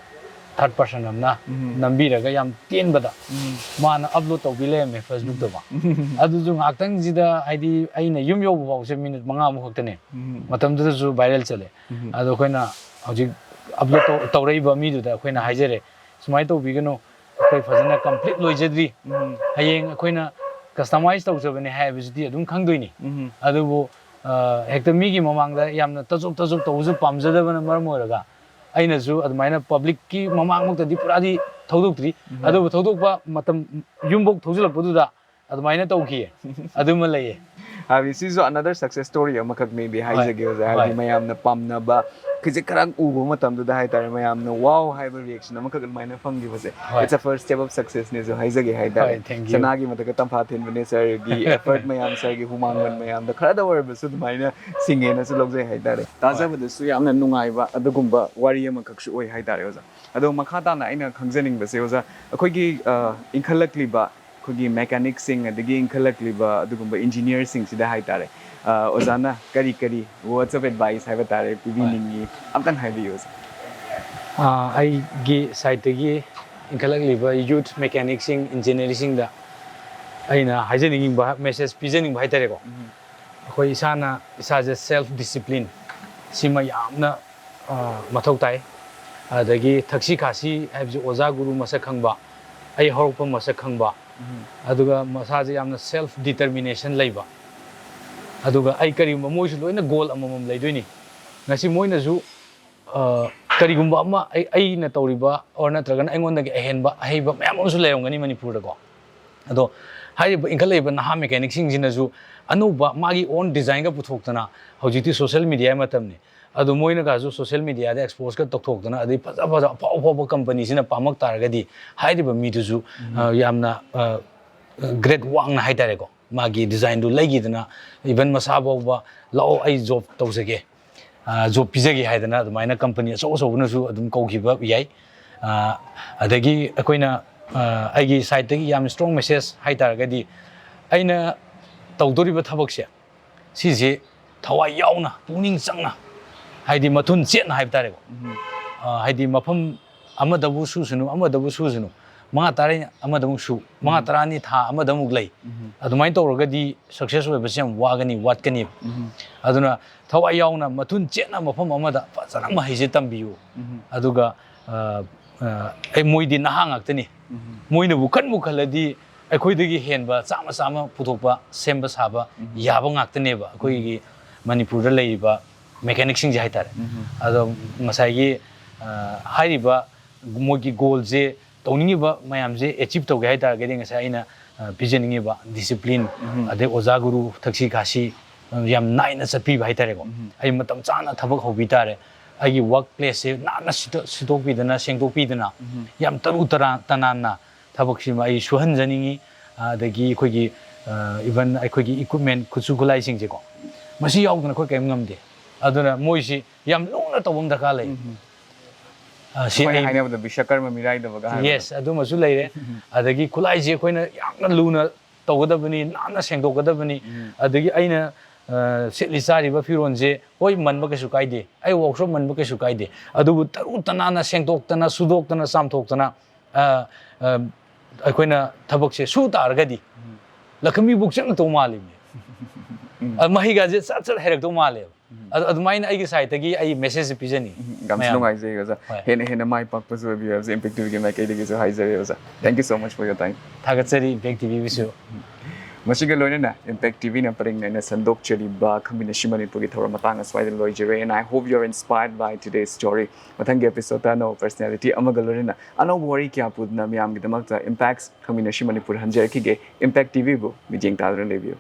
third person ꯑꯃꯅ ꯎꯝ꯫ ꯅꯝꯕꯤꯔꯒ ꯌꯥꯝ ꯇꯦꯟꯕꯗ ꯎꯝ꯫ ꯃꯥꯅ upload ꯇꯧꯕꯤ ꯂꯩꯔꯝꯃꯦ Facebook ꯇꯀꯣ꯫ ꯎꯝ꯫ ꯑꯗꯨꯁꯨ ꯉꯥꯛꯇꯪꯁꯤꯗ, ꯍꯥꯏꯗꯤ ꯑꯩꯅ ꯌꯨꯝ ꯌꯧꯕ ꯐꯥꯎꯁꯦ minute ꯃꯉꯥꯃꯨꯛ ꯈꯛꯇꯅꯦ꯫ ꯎꯝ꯫ ꯃꯇꯝꯗꯨꯗꯁꯨ viral ꯆꯠꯂꯦ꯫ ꯎꯝ꯫ ꯑꯗꯣ ꯑꯩꯈꯣꯏꯅ ꯍꯧꯖꯤꯛ upload ꯇꯧ-, ꯇꯧꯔꯛꯏꯕ ꯃꯤꯗꯨꯗ ꯑꯩꯈꯣꯏꯅ ꯍꯥꯏꯖꯔꯦ, "ꯁꯨꯃꯥꯏꯅ ꯇꯧꯕꯤꯒꯅꯨ, ꯑꯩꯈꯣꯏ ꯐꯖꯅ complete ꯂꯣꯏꯖꯗ꯭ꯔꯤ꯫ ꯎꯝ꯫ ꯍꯌꯦꯡ ꯑꯩꯈꯣꯏꯅ customize ꯇꯧꯖꯕꯅꯦ ꯍꯥꯏꯕꯁꯤꯗꯤ ꯑꯗꯨꯝ ꯈꯪꯗꯣꯏꯅꯤ꯫ ꯎꯝ꯫ ꯑꯗꯨꯕꯨ, ꯑ, ꯍꯦꯛꯇ ꯃꯤꯒꯤ ꯃꯃꯥꯡꯗ ꯌꯥꯝꯅ ꯇꯖꯣꯞ ꯇꯖꯣꯞ ꯇꯧꯕꯁꯨ ꯄꯥꯝꯖꯗꯕꯅ ꯃꯔꯝ ꯑꯣꯏꯔꯒ ꯑꯩꯅꯁꯨ ꯑꯗꯨꯃꯥꯏꯅ public ꯀꯤ ꯃꯃꯥꯡꯃꯛꯇꯗꯤ ꯄꯨꯔꯥꯗꯤ ꯊꯧꯗꯣꯛꯇ꯭ꯔꯤ꯫ ꯎꯝ꯫ ꯑꯗꯨꯕꯨ ꯊꯧꯗꯣꯛꯄ ꯃꯇꯝ, ꯌꯨꯝꯐꯧ ꯊꯧꯖꯤꯜꯂꯛꯄꯗꯨꯗ ꯑꯗꯨꯃꯥꯏꯅ ꯇꯧꯈꯤꯌꯦ꯫ ꯑꯗꯨꯃ ꯂꯩꯌꯦ꯫ ꯍꯥꯏꯕꯗꯤ ꯁꯤꯁꯨ another success story ꯑꯃꯈꯛꯅꯦꯗꯤ ꯍꯥꯏꯖꯒꯦ ꯑꯣꯖꯥ꯫ ꯍꯥꯏꯕꯗꯤ ꯃꯌꯥꯝꯅ ꯄꯥꯝꯅꯕ ꯈꯖꯤꯛ ꯈꯔ ꯎꯕ ꯃꯇꯝꯗꯨꯗ ꯍꯥꯏꯇꯥꯔꯦ, ꯃꯌꯥꯝꯅ wow ꯍꯥꯏꯕ reaction ꯑꯃꯈꯛ ꯑꯗꯨꯃꯥꯏꯅ ꯐꯪꯈꯤꯕꯁꯦ, it's a first step of successꯅꯦꯁꯨ ꯍꯥꯏꯖꯒꯦ ꯍꯥꯏꯇꯥꯔꯦ꯫ ꯍꯣꯏ, thank you꯫ ꯁꯅꯥꯒꯤ ꯃꯊꯛꯇ ꯇꯝꯐꯥ ꯊꯤꯟꯕꯅꯦ ꯁꯥꯔꯒꯤ effort ꯃꯌꯥꯝ, ꯁꯥꯔꯒꯤ ꯍꯨꯃꯥꯡꯃꯟ ꯃꯌꯥꯝꯗꯣ ꯈꯔꯗ ꯑꯣꯏꯔꯕꯁꯨ ꯑꯗꯨꯃꯥꯏꯅ ꯁꯤꯡꯉꯦꯅꯁꯨ ꯂꯧꯖꯩ ꯍꯥꯏꯇꯥꯔꯦ꯫ ꯇꯥꯖꯕꯗꯁꯨ ꯌꯥꯝꯅ ꯅꯨꯡꯉꯥꯏꯕ ꯑꯗꯨꯒꯨꯝꯕ ꯋꯥꯔꯤ ꯑꯃꯈꯛꯁꯨ ꯑꯣꯏ ꯍꯥꯏꯇꯥꯔꯦ ꯑꯣꯖꯥ꯫ ꯑꯗꯣ ꯃꯈꯥ ꯇꯥꯅ ꯑꯩꯅ ꯈꯪꯖꯅꯤꯡꯕꯁꯦ ꯑꯣꯖꯥ, ꯑꯩꯈꯣꯏꯒꯤ, ꯑ, ꯏꯟꯈꯠꯂꯛꯂꯤꯕ ꯑꯩꯈꯣꯏꯒꯤ mechanicꯁꯤꯡ ꯑꯗꯒꯤ ꯏꯟꯈꯠꯂꯛꯂꯤꯕ ꯑꯗꯨꯒꯨꯝꯕ engineerꯁꯤꯡꯁꯤꯗ ꯍꯥꯏꯇꯥꯔꯦ, ꯑ, ꯑꯣꯖꯥꯅ ꯀꯔꯤ ꯀꯔꯤ words of advice ꯍꯥꯏꯕ ꯇꯥꯔꯦ ꯄꯤꯕꯤꯅꯤꯡꯉꯤ? ꯑꯝꯇꯪ ꯍꯥꯏꯕꯤꯌꯨ ꯑꯣꯖꯥ꯫ ꯑ, ꯑꯩꯒꯤ sideꯇꯒꯤ ꯏꯟꯈꯠꯂꯛꯂꯤꯕ youth mechanicꯁꯤꯡ, engineerꯁꯤꯡꯗ ꯑꯩꯅ ꯍꯥꯏꯖꯅꯤꯡꯕ message ꯄꯤꯖꯅꯤꯡꯕ ꯍꯥꯏꯇꯥꯔꯦꯀꯣ꯫ ꯑꯩꯈꯣꯏ ꯏꯁꯥꯅ ꯏꯁꯥꯁꯦ self discipline ꯁꯤꯃ ꯌꯥꯝꯅ, ꯑ, ꯃꯊꯧ ꯇꯥꯏ꯫ ꯑꯗꯒꯤ ꯊꯛꯁꯤ ꯈꯥꯁꯤ ꯍꯥꯏꯕꯁꯤ ꯑꯣꯖꯥ ꯒꯨꯔꯨ ꯃꯁꯛ ꯈꯪꯕ, ꯑꯩ ꯍꯧꯔꯛꯐꯝ ꯃꯁꯛ ꯈꯪꯕ, ꯑꯗꯨꯒ ꯃꯁꯥꯁꯦ ꯌꯥꯝꯅ self determination ꯂꯩꯕ, ꯑꯗꯨꯒ ꯑꯩ ꯀꯔꯤꯒꯨꯝꯕ ꯃꯣꯏꯁꯨ ꯂꯣꯏꯅ goal ꯑꯃꯃꯝ ꯂꯩꯗꯣꯏꯅꯤ꯫ ꯉꯁꯤ ꯃꯣꯏꯅꯁꯨ, ꯑ, ꯀꯔꯤꯒꯨꯝꯕ ꯑꯃ ꯑꯩ, ꯑꯩꯅ ꯇꯧꯔꯤꯕ or ꯅꯠꯇ꯭ꯔꯒꯅ ꯑꯩꯉꯣꯟꯗꯒꯤ ꯑꯍꯦꯟꯕ ꯑꯍꯩꯕ ꯃꯌꯥꯝ ꯑꯃꯁꯨ ꯂꯩꯔꯝꯒꯅꯤ ꯃꯅꯤꯄꯨꯔꯗꯀꯣ꯫ ꯑꯗꯣ ꯍꯥꯏꯔꯤꯕ ꯏꯟꯈꯠꯂꯛꯏꯕ ꯅꯍꯥ mechanicꯁꯤꯡꯁꯤꯅꯁꯨ ꯑꯅꯧꯕ ꯃꯥꯒꯤ own designꯒ ꯄꯨꯊꯣꯛꯇꯅ, ꯍꯧꯖꯤꯛꯇꯤ social media ꯃꯇꯝꯅꯤ, ꯑꯗꯣ ꯃꯣꯏꯅꯒꯁꯨ social mediaꯗ exposeꯀ ꯇꯧꯊꯣꯛꯇꯅ, ꯑꯗꯩ ꯐꯖ ꯐꯖ ꯑꯐꯥꯎ ꯑꯐꯥꯎꯕ companyꯁꯤꯅ ꯄꯥꯝꯃꯛ ꯇꯥꯔꯒꯗꯤ ꯍꯥꯏꯔꯤꯕ ꯃꯤꯗꯨꯁꯨ, ꯑ, ꯌꯥꯝꯅ, ꯑ, grade ꯋꯥꯡꯅ ꯍꯥꯏꯇꯥꯔꯦꯀꯣ, ꯃꯥꯒꯤ designꯗꯨ ꯂꯩꯈꯤꯗꯅ, even ꯃꯁꯥ ꯐꯥꯎꯕ "ꯂꯥꯛꯑꯣ, ꯑꯩ job ꯇꯧꯖꯒꯦ, ꯑ, job ꯄꯤꯖꯒꯦ" ꯍꯥꯏꯗꯅ ꯑꯗꯨꯃꯥꯏꯅ company ꯑꯆꯧ ꯑꯆꯧꯕꯅꯁꯨ ꯑꯗꯨꯝ ꯀꯧꯈꯤꯕ ꯌꯥꯏ꯫ ꯑ, ꯑꯗꯒꯤ ꯑꯩꯈꯣꯏꯅ, ꯑ, ꯑꯩꯒꯤ sideꯇꯒꯤ ꯌꯥꯝ strong message ꯍꯥꯏꯇꯥꯔꯒꯗꯤ, ꯑꯩꯅ ꯇꯧꯗꯣꯔꯤꯕ ꯊꯕꯛꯁꯦ ꯁꯤꯁꯦ ꯊꯋꯥꯏ ꯌꯥꯎꯅ, ꯄꯨꯛꯅꯤꯡ ꯆꯪꯅ, ꯍꯥꯏꯗꯤ ꯃꯊꯨꯟ ꯆꯦꯠꯅ ꯍꯥꯏꯕ ꯇꯥꯔꯦꯀꯣ꯫ ꯑ, ꯍꯥꯏꯗꯤ ꯃꯐꯝ ꯑꯃꯗꯕꯨ ꯁꯨꯁꯅꯨ, ꯑꯃꯗꯕꯨ ꯁꯨꯁꯅꯨ, ꯃꯉꯥ ꯇꯔꯥ ꯑꯃꯗ ꯑꯃꯨꯛ ꯁꯨ, ꯃꯉꯥ ꯇꯔꯥꯅꯤ ꯊꯥ ꯑꯃꯗ ꯑꯃꯨꯛ ꯂꯩ꯫ ꯑꯗꯨꯃꯥꯏꯅ ꯇꯧꯔꯒꯗꯤ success ꯑꯣꯏꯕꯁꯦ ꯌꯥꯝ ꯋꯥꯒꯅꯤ, ꯋꯥꯠꯀꯅꯤ꯫ ꯑꯗꯨꯅ ꯊꯋꯥꯏ ꯌꯥꯎꯅ ꯃꯊꯨꯟ ꯆꯦꯠꯅ ꯃꯐꯝ ꯑꯃꯗ ꯐꯖꯅ ꯃꯍꯩꯁꯦ ꯇꯝꯕꯤꯌꯨ꯫ ꯑꯗꯨꯒ, ꯑ, ꯑ, ꯑꯩ ꯃꯣꯏꯗꯤ ꯅꯍꯥ ꯉꯥꯛꯇꯅꯤ꯫ ꯃꯣꯏꯅꯕꯨ ꯈꯟꯕꯨ ꯈꯜꯂꯗꯤ ꯑꯩꯈꯣꯏꯗꯒꯤ ꯍꯦꯟꯕ ꯆꯥꯝꯃ ꯆꯥꯝꯃ ꯄꯨꯊꯣꯛꯄ, ꯁꯦꯝꯕ ꯁꯥꯕ ꯌꯥꯕ ꯉꯥꯛꯇꯅꯦꯕ ꯑꯩꯈꯣꯏꯒꯤ ꯃꯅꯤꯄꯨꯔꯗ ꯂꯩꯔꯤꯕ mechanicꯁꯤꯡꯁꯦ ꯍꯥꯏꯇꯥꯔꯦ꯫ ꯑꯗꯣ ꯉꯁꯥꯏꯒꯤ, ꯑ, ꯍꯥꯏꯔꯤꯕ ꯃꯣꯏꯒꯤ goalꯁꯦ, ꯇꯧꯅꯤꯡꯉꯤꯕ ꯃꯌꯥꯝꯁꯦ achieve ꯇꯧꯒꯦ ꯍꯥꯏꯇꯥꯔꯒꯗꯤ ꯉꯁꯥꯏ ꯑꯩꯅ ꯑ, ꯄꯤꯖꯅꯤꯡꯉꯤꯕ ꯗꯤꯁꯤꯄ꯭ꯂꯤꯟ, ꯑꯗꯩ ꯑꯣꯖꯥ ꯒꯨꯔꯨ ꯊꯛꯁꯤ ꯈꯥꯁꯤ, ꯑ, ꯌꯥꯝ ꯅꯥꯏꯅ ꯆꯠꯄꯤꯕ ꯍꯥꯏꯇꯥꯔꯦꯀꯣ꯫ ꯑꯩ ꯃꯇꯝ ꯆꯥꯅ ꯊꯕꯛ ꯍꯧꯕꯤ ꯇꯥꯔꯦ꯫ ꯑꯩꯒꯤ ꯋꯥꯔꯛ ꯄ꯭ꯂꯦꯁꯁꯦ ꯅꯥꯟꯅ ꯁꯤꯠꯇꯣ-, ꯁꯤꯠꯇꯣꯛꯄꯤꯗꯅ, ꯁꯦꯡꯗꯣꯛꯄꯤꯗꯅ, ꯌꯥꯝ ꯇꯔꯨ ꯇꯔꯥ-, ꯇꯅꯥꯟꯅ ꯊꯕꯛꯁꯤꯃ ꯑꯩ ꯁꯨꯍꯟꯖꯅꯤꯡꯉꯤ꯫ ꯑ, ꯑꯗꯒꯤ ꯑꯩꯈꯣꯏꯒꯤ, ꯑ, even ꯑꯩꯈꯣꯏꯒꯤ ꯏꯀ꯭ꯋꯤꯞꯃꯦꯟ, ꯈꯨꯠꯁꯨ ꯈꯨꯠꯂꯥꯏꯁꯤꯡꯁꯦꯀꯣ, ꯃꯁꯤ ꯌꯥꯎꯗꯅ ꯑꯩꯈꯣꯏ ꯀꯔꯤꯝ ꯉꯝꯗꯦ꯫ ꯑꯗꯨꯅ ꯃꯣꯏꯁꯤ ꯌꯥꯝ ꯂꯨꯅ ꯇꯧꯕ ꯑꯃ ꯗꯔꯀꯥꯔ ꯂꯩ꯫ ꯑ, ꯁꯤ ꯑꯩꯈꯣꯏꯅ ꯑꯩ ꯍꯥꯏꯅꯕꯗ ꯕꯤꯁꯀꯔꯃ ꯃꯤꯔꯥꯏꯗꯕꯒ ꯍꯥꯏꯕꯗꯣ꯫ ꯌꯦꯁ, ꯑꯗꯨꯃꯁꯨ ꯂꯩꯔꯦ꯫ ꯑꯗꯒꯤ ꯈꯨꯠꯂꯥꯏꯁꯦ ꯑꯩꯈꯣꯏꯅ ꯌꯥꯝꯅ ꯂꯨꯅ ꯇꯧꯒꯗꯕꯅꯤ, ꯅꯥꯟꯅ ꯁꯦꯡꯗꯣꯛꯀꯗꯕꯅꯤ꯫ ꯑꯗꯒꯤ ꯑꯩꯅ, ꯑ, ꯁꯦꯠꯂꯤ ꯆꯥꯔꯤꯕ ꯐꯤꯔꯣꯜꯁꯦ, ꯍꯣꯏ, ꯃꯟꯕ ꯀꯩꯁꯨ ꯀꯥꯏꯗꯦ, ꯑꯩ ꯋꯥꯔꯛꯁꯣꯞ ꯃꯟꯕ ꯀꯩꯁꯨ ꯀꯥꯏꯗꯦ, ꯑꯗꯨꯕꯨ ꯇꯔꯨ ꯇꯅꯥꯟꯅ ꯁꯦꯡꯗꯣꯛꯇꯅ, ꯁꯨꯗꯣꯛꯇꯅ, ꯆꯥꯝꯊꯣꯛꯇꯅ, ꯑ, ꯑ, ꯑꯩꯈꯣꯏꯅ ꯊꯕꯛꯁꯦ ꯁꯨ ꯇꯥꯔꯒꯗꯤ ꯂꯛꯈꯃꯤ ꯕꯨꯛ ꯆꯠꯂꯛꯇꯧ ꯃꯥꯜꯂꯤꯅꯦ꯫ ꯑ, ꯃꯍꯩꯒꯥꯁꯦ ꯆꯠ ꯆꯠ ꯍꯩꯔꯛꯇꯧ ꯃꯥꯜꯂꯦꯕ꯫ ꯑꯗꯨ, ꯑꯗꯨꯃꯥꯏꯅ ꯑꯩꯒꯤ ꯁꯥꯏꯠꯇꯒꯤ ꯑꯩ ꯃꯦꯁꯦꯖꯁꯦ ꯄꯤꯖꯅꯤꯡꯉꯤ꯫ ꯎꯝ, ꯌꯥꯝꯁꯨ ꯃꯌꯥꯝ꯫ ꯅꯨꯡꯉꯥꯏꯖꯩ ꯑꯣꯖꯥ꯫ ꯍꯣꯏ꯫ ꯍꯦꯟꯅ ꯍꯦꯟꯅ ꯃꯥꯏ ꯄꯥꯛꯄꯁꯨ ꯑꯣꯏꯕꯤꯌꯨ ꯍꯥꯏꯕꯁꯦ ꯏꯝꯄꯦꯛ ꯇꯤꯚꯤꯒꯤ ꯃꯥꯏꯀꯩꯗꯒꯤꯁꯨ ꯍꯥꯏꯖꯔꯤ ꯑꯣꯖꯥ꯫ Thank you so much for your time. ꯊꯥꯒꯠꯆꯔꯤ ꯏꯝꯄꯦꯛ ꯇꯤꯚꯤꯕꯨꯁꯨ꯫ ꯃꯁꯤꯒ ꯂꯣꯏꯅꯅ ꯏꯝꯄꯦꯛ ꯇꯤꯚꯤꯅ ꯄꯔꯦꯡ ꯅꯥꯏꯅ ꯁꯟꯗꯣꯛꯆꯔꯤꯕ ꯈꯪꯃꯤꯟꯅꯁꯤ ꯃꯅꯤꯄꯨꯔꯒꯤ ꯊꯧꯔꯝ ꯃꯇꯥꯡ ꯑꯁ꯭ꯋꯥꯏꯗ ꯂꯣꯏꯖꯔꯦ꯫ And I hope you are inspired by today's story. ꯃꯊꯪꯒꯤ ꯑꯦꯄꯤꯁꯣꯗꯇ ꯑꯅꯧꯕ ꯄꯔꯁꯅꯦꯂꯤꯇꯤ ꯑꯃꯒ ꯂꯣꯏꯅꯅ ꯑꯅꯧꯕ ꯋꯥꯔꯤ ꯀꯌꯥ ꯄꯨꯗꯨꯅ ꯃꯤꯌꯥꯝꯒꯤꯗꯃꯛꯇ ꯏꯝꯄꯦꯛ ꯈꯪꯃꯤꯟꯅꯁꯤ ꯃꯅꯤꯄꯨꯔ ꯍꯟꯖꯔꯛꯈꯤꯒꯦ꯫ ꯏꯝꯄꯦꯛ ꯇꯤꯚꯤꯕꯨ ꯃꯤꯠꯌꯦꯡ ꯇꯥꯗꯨꯅ ꯂꯩꯕꯤꯌꯨ꯫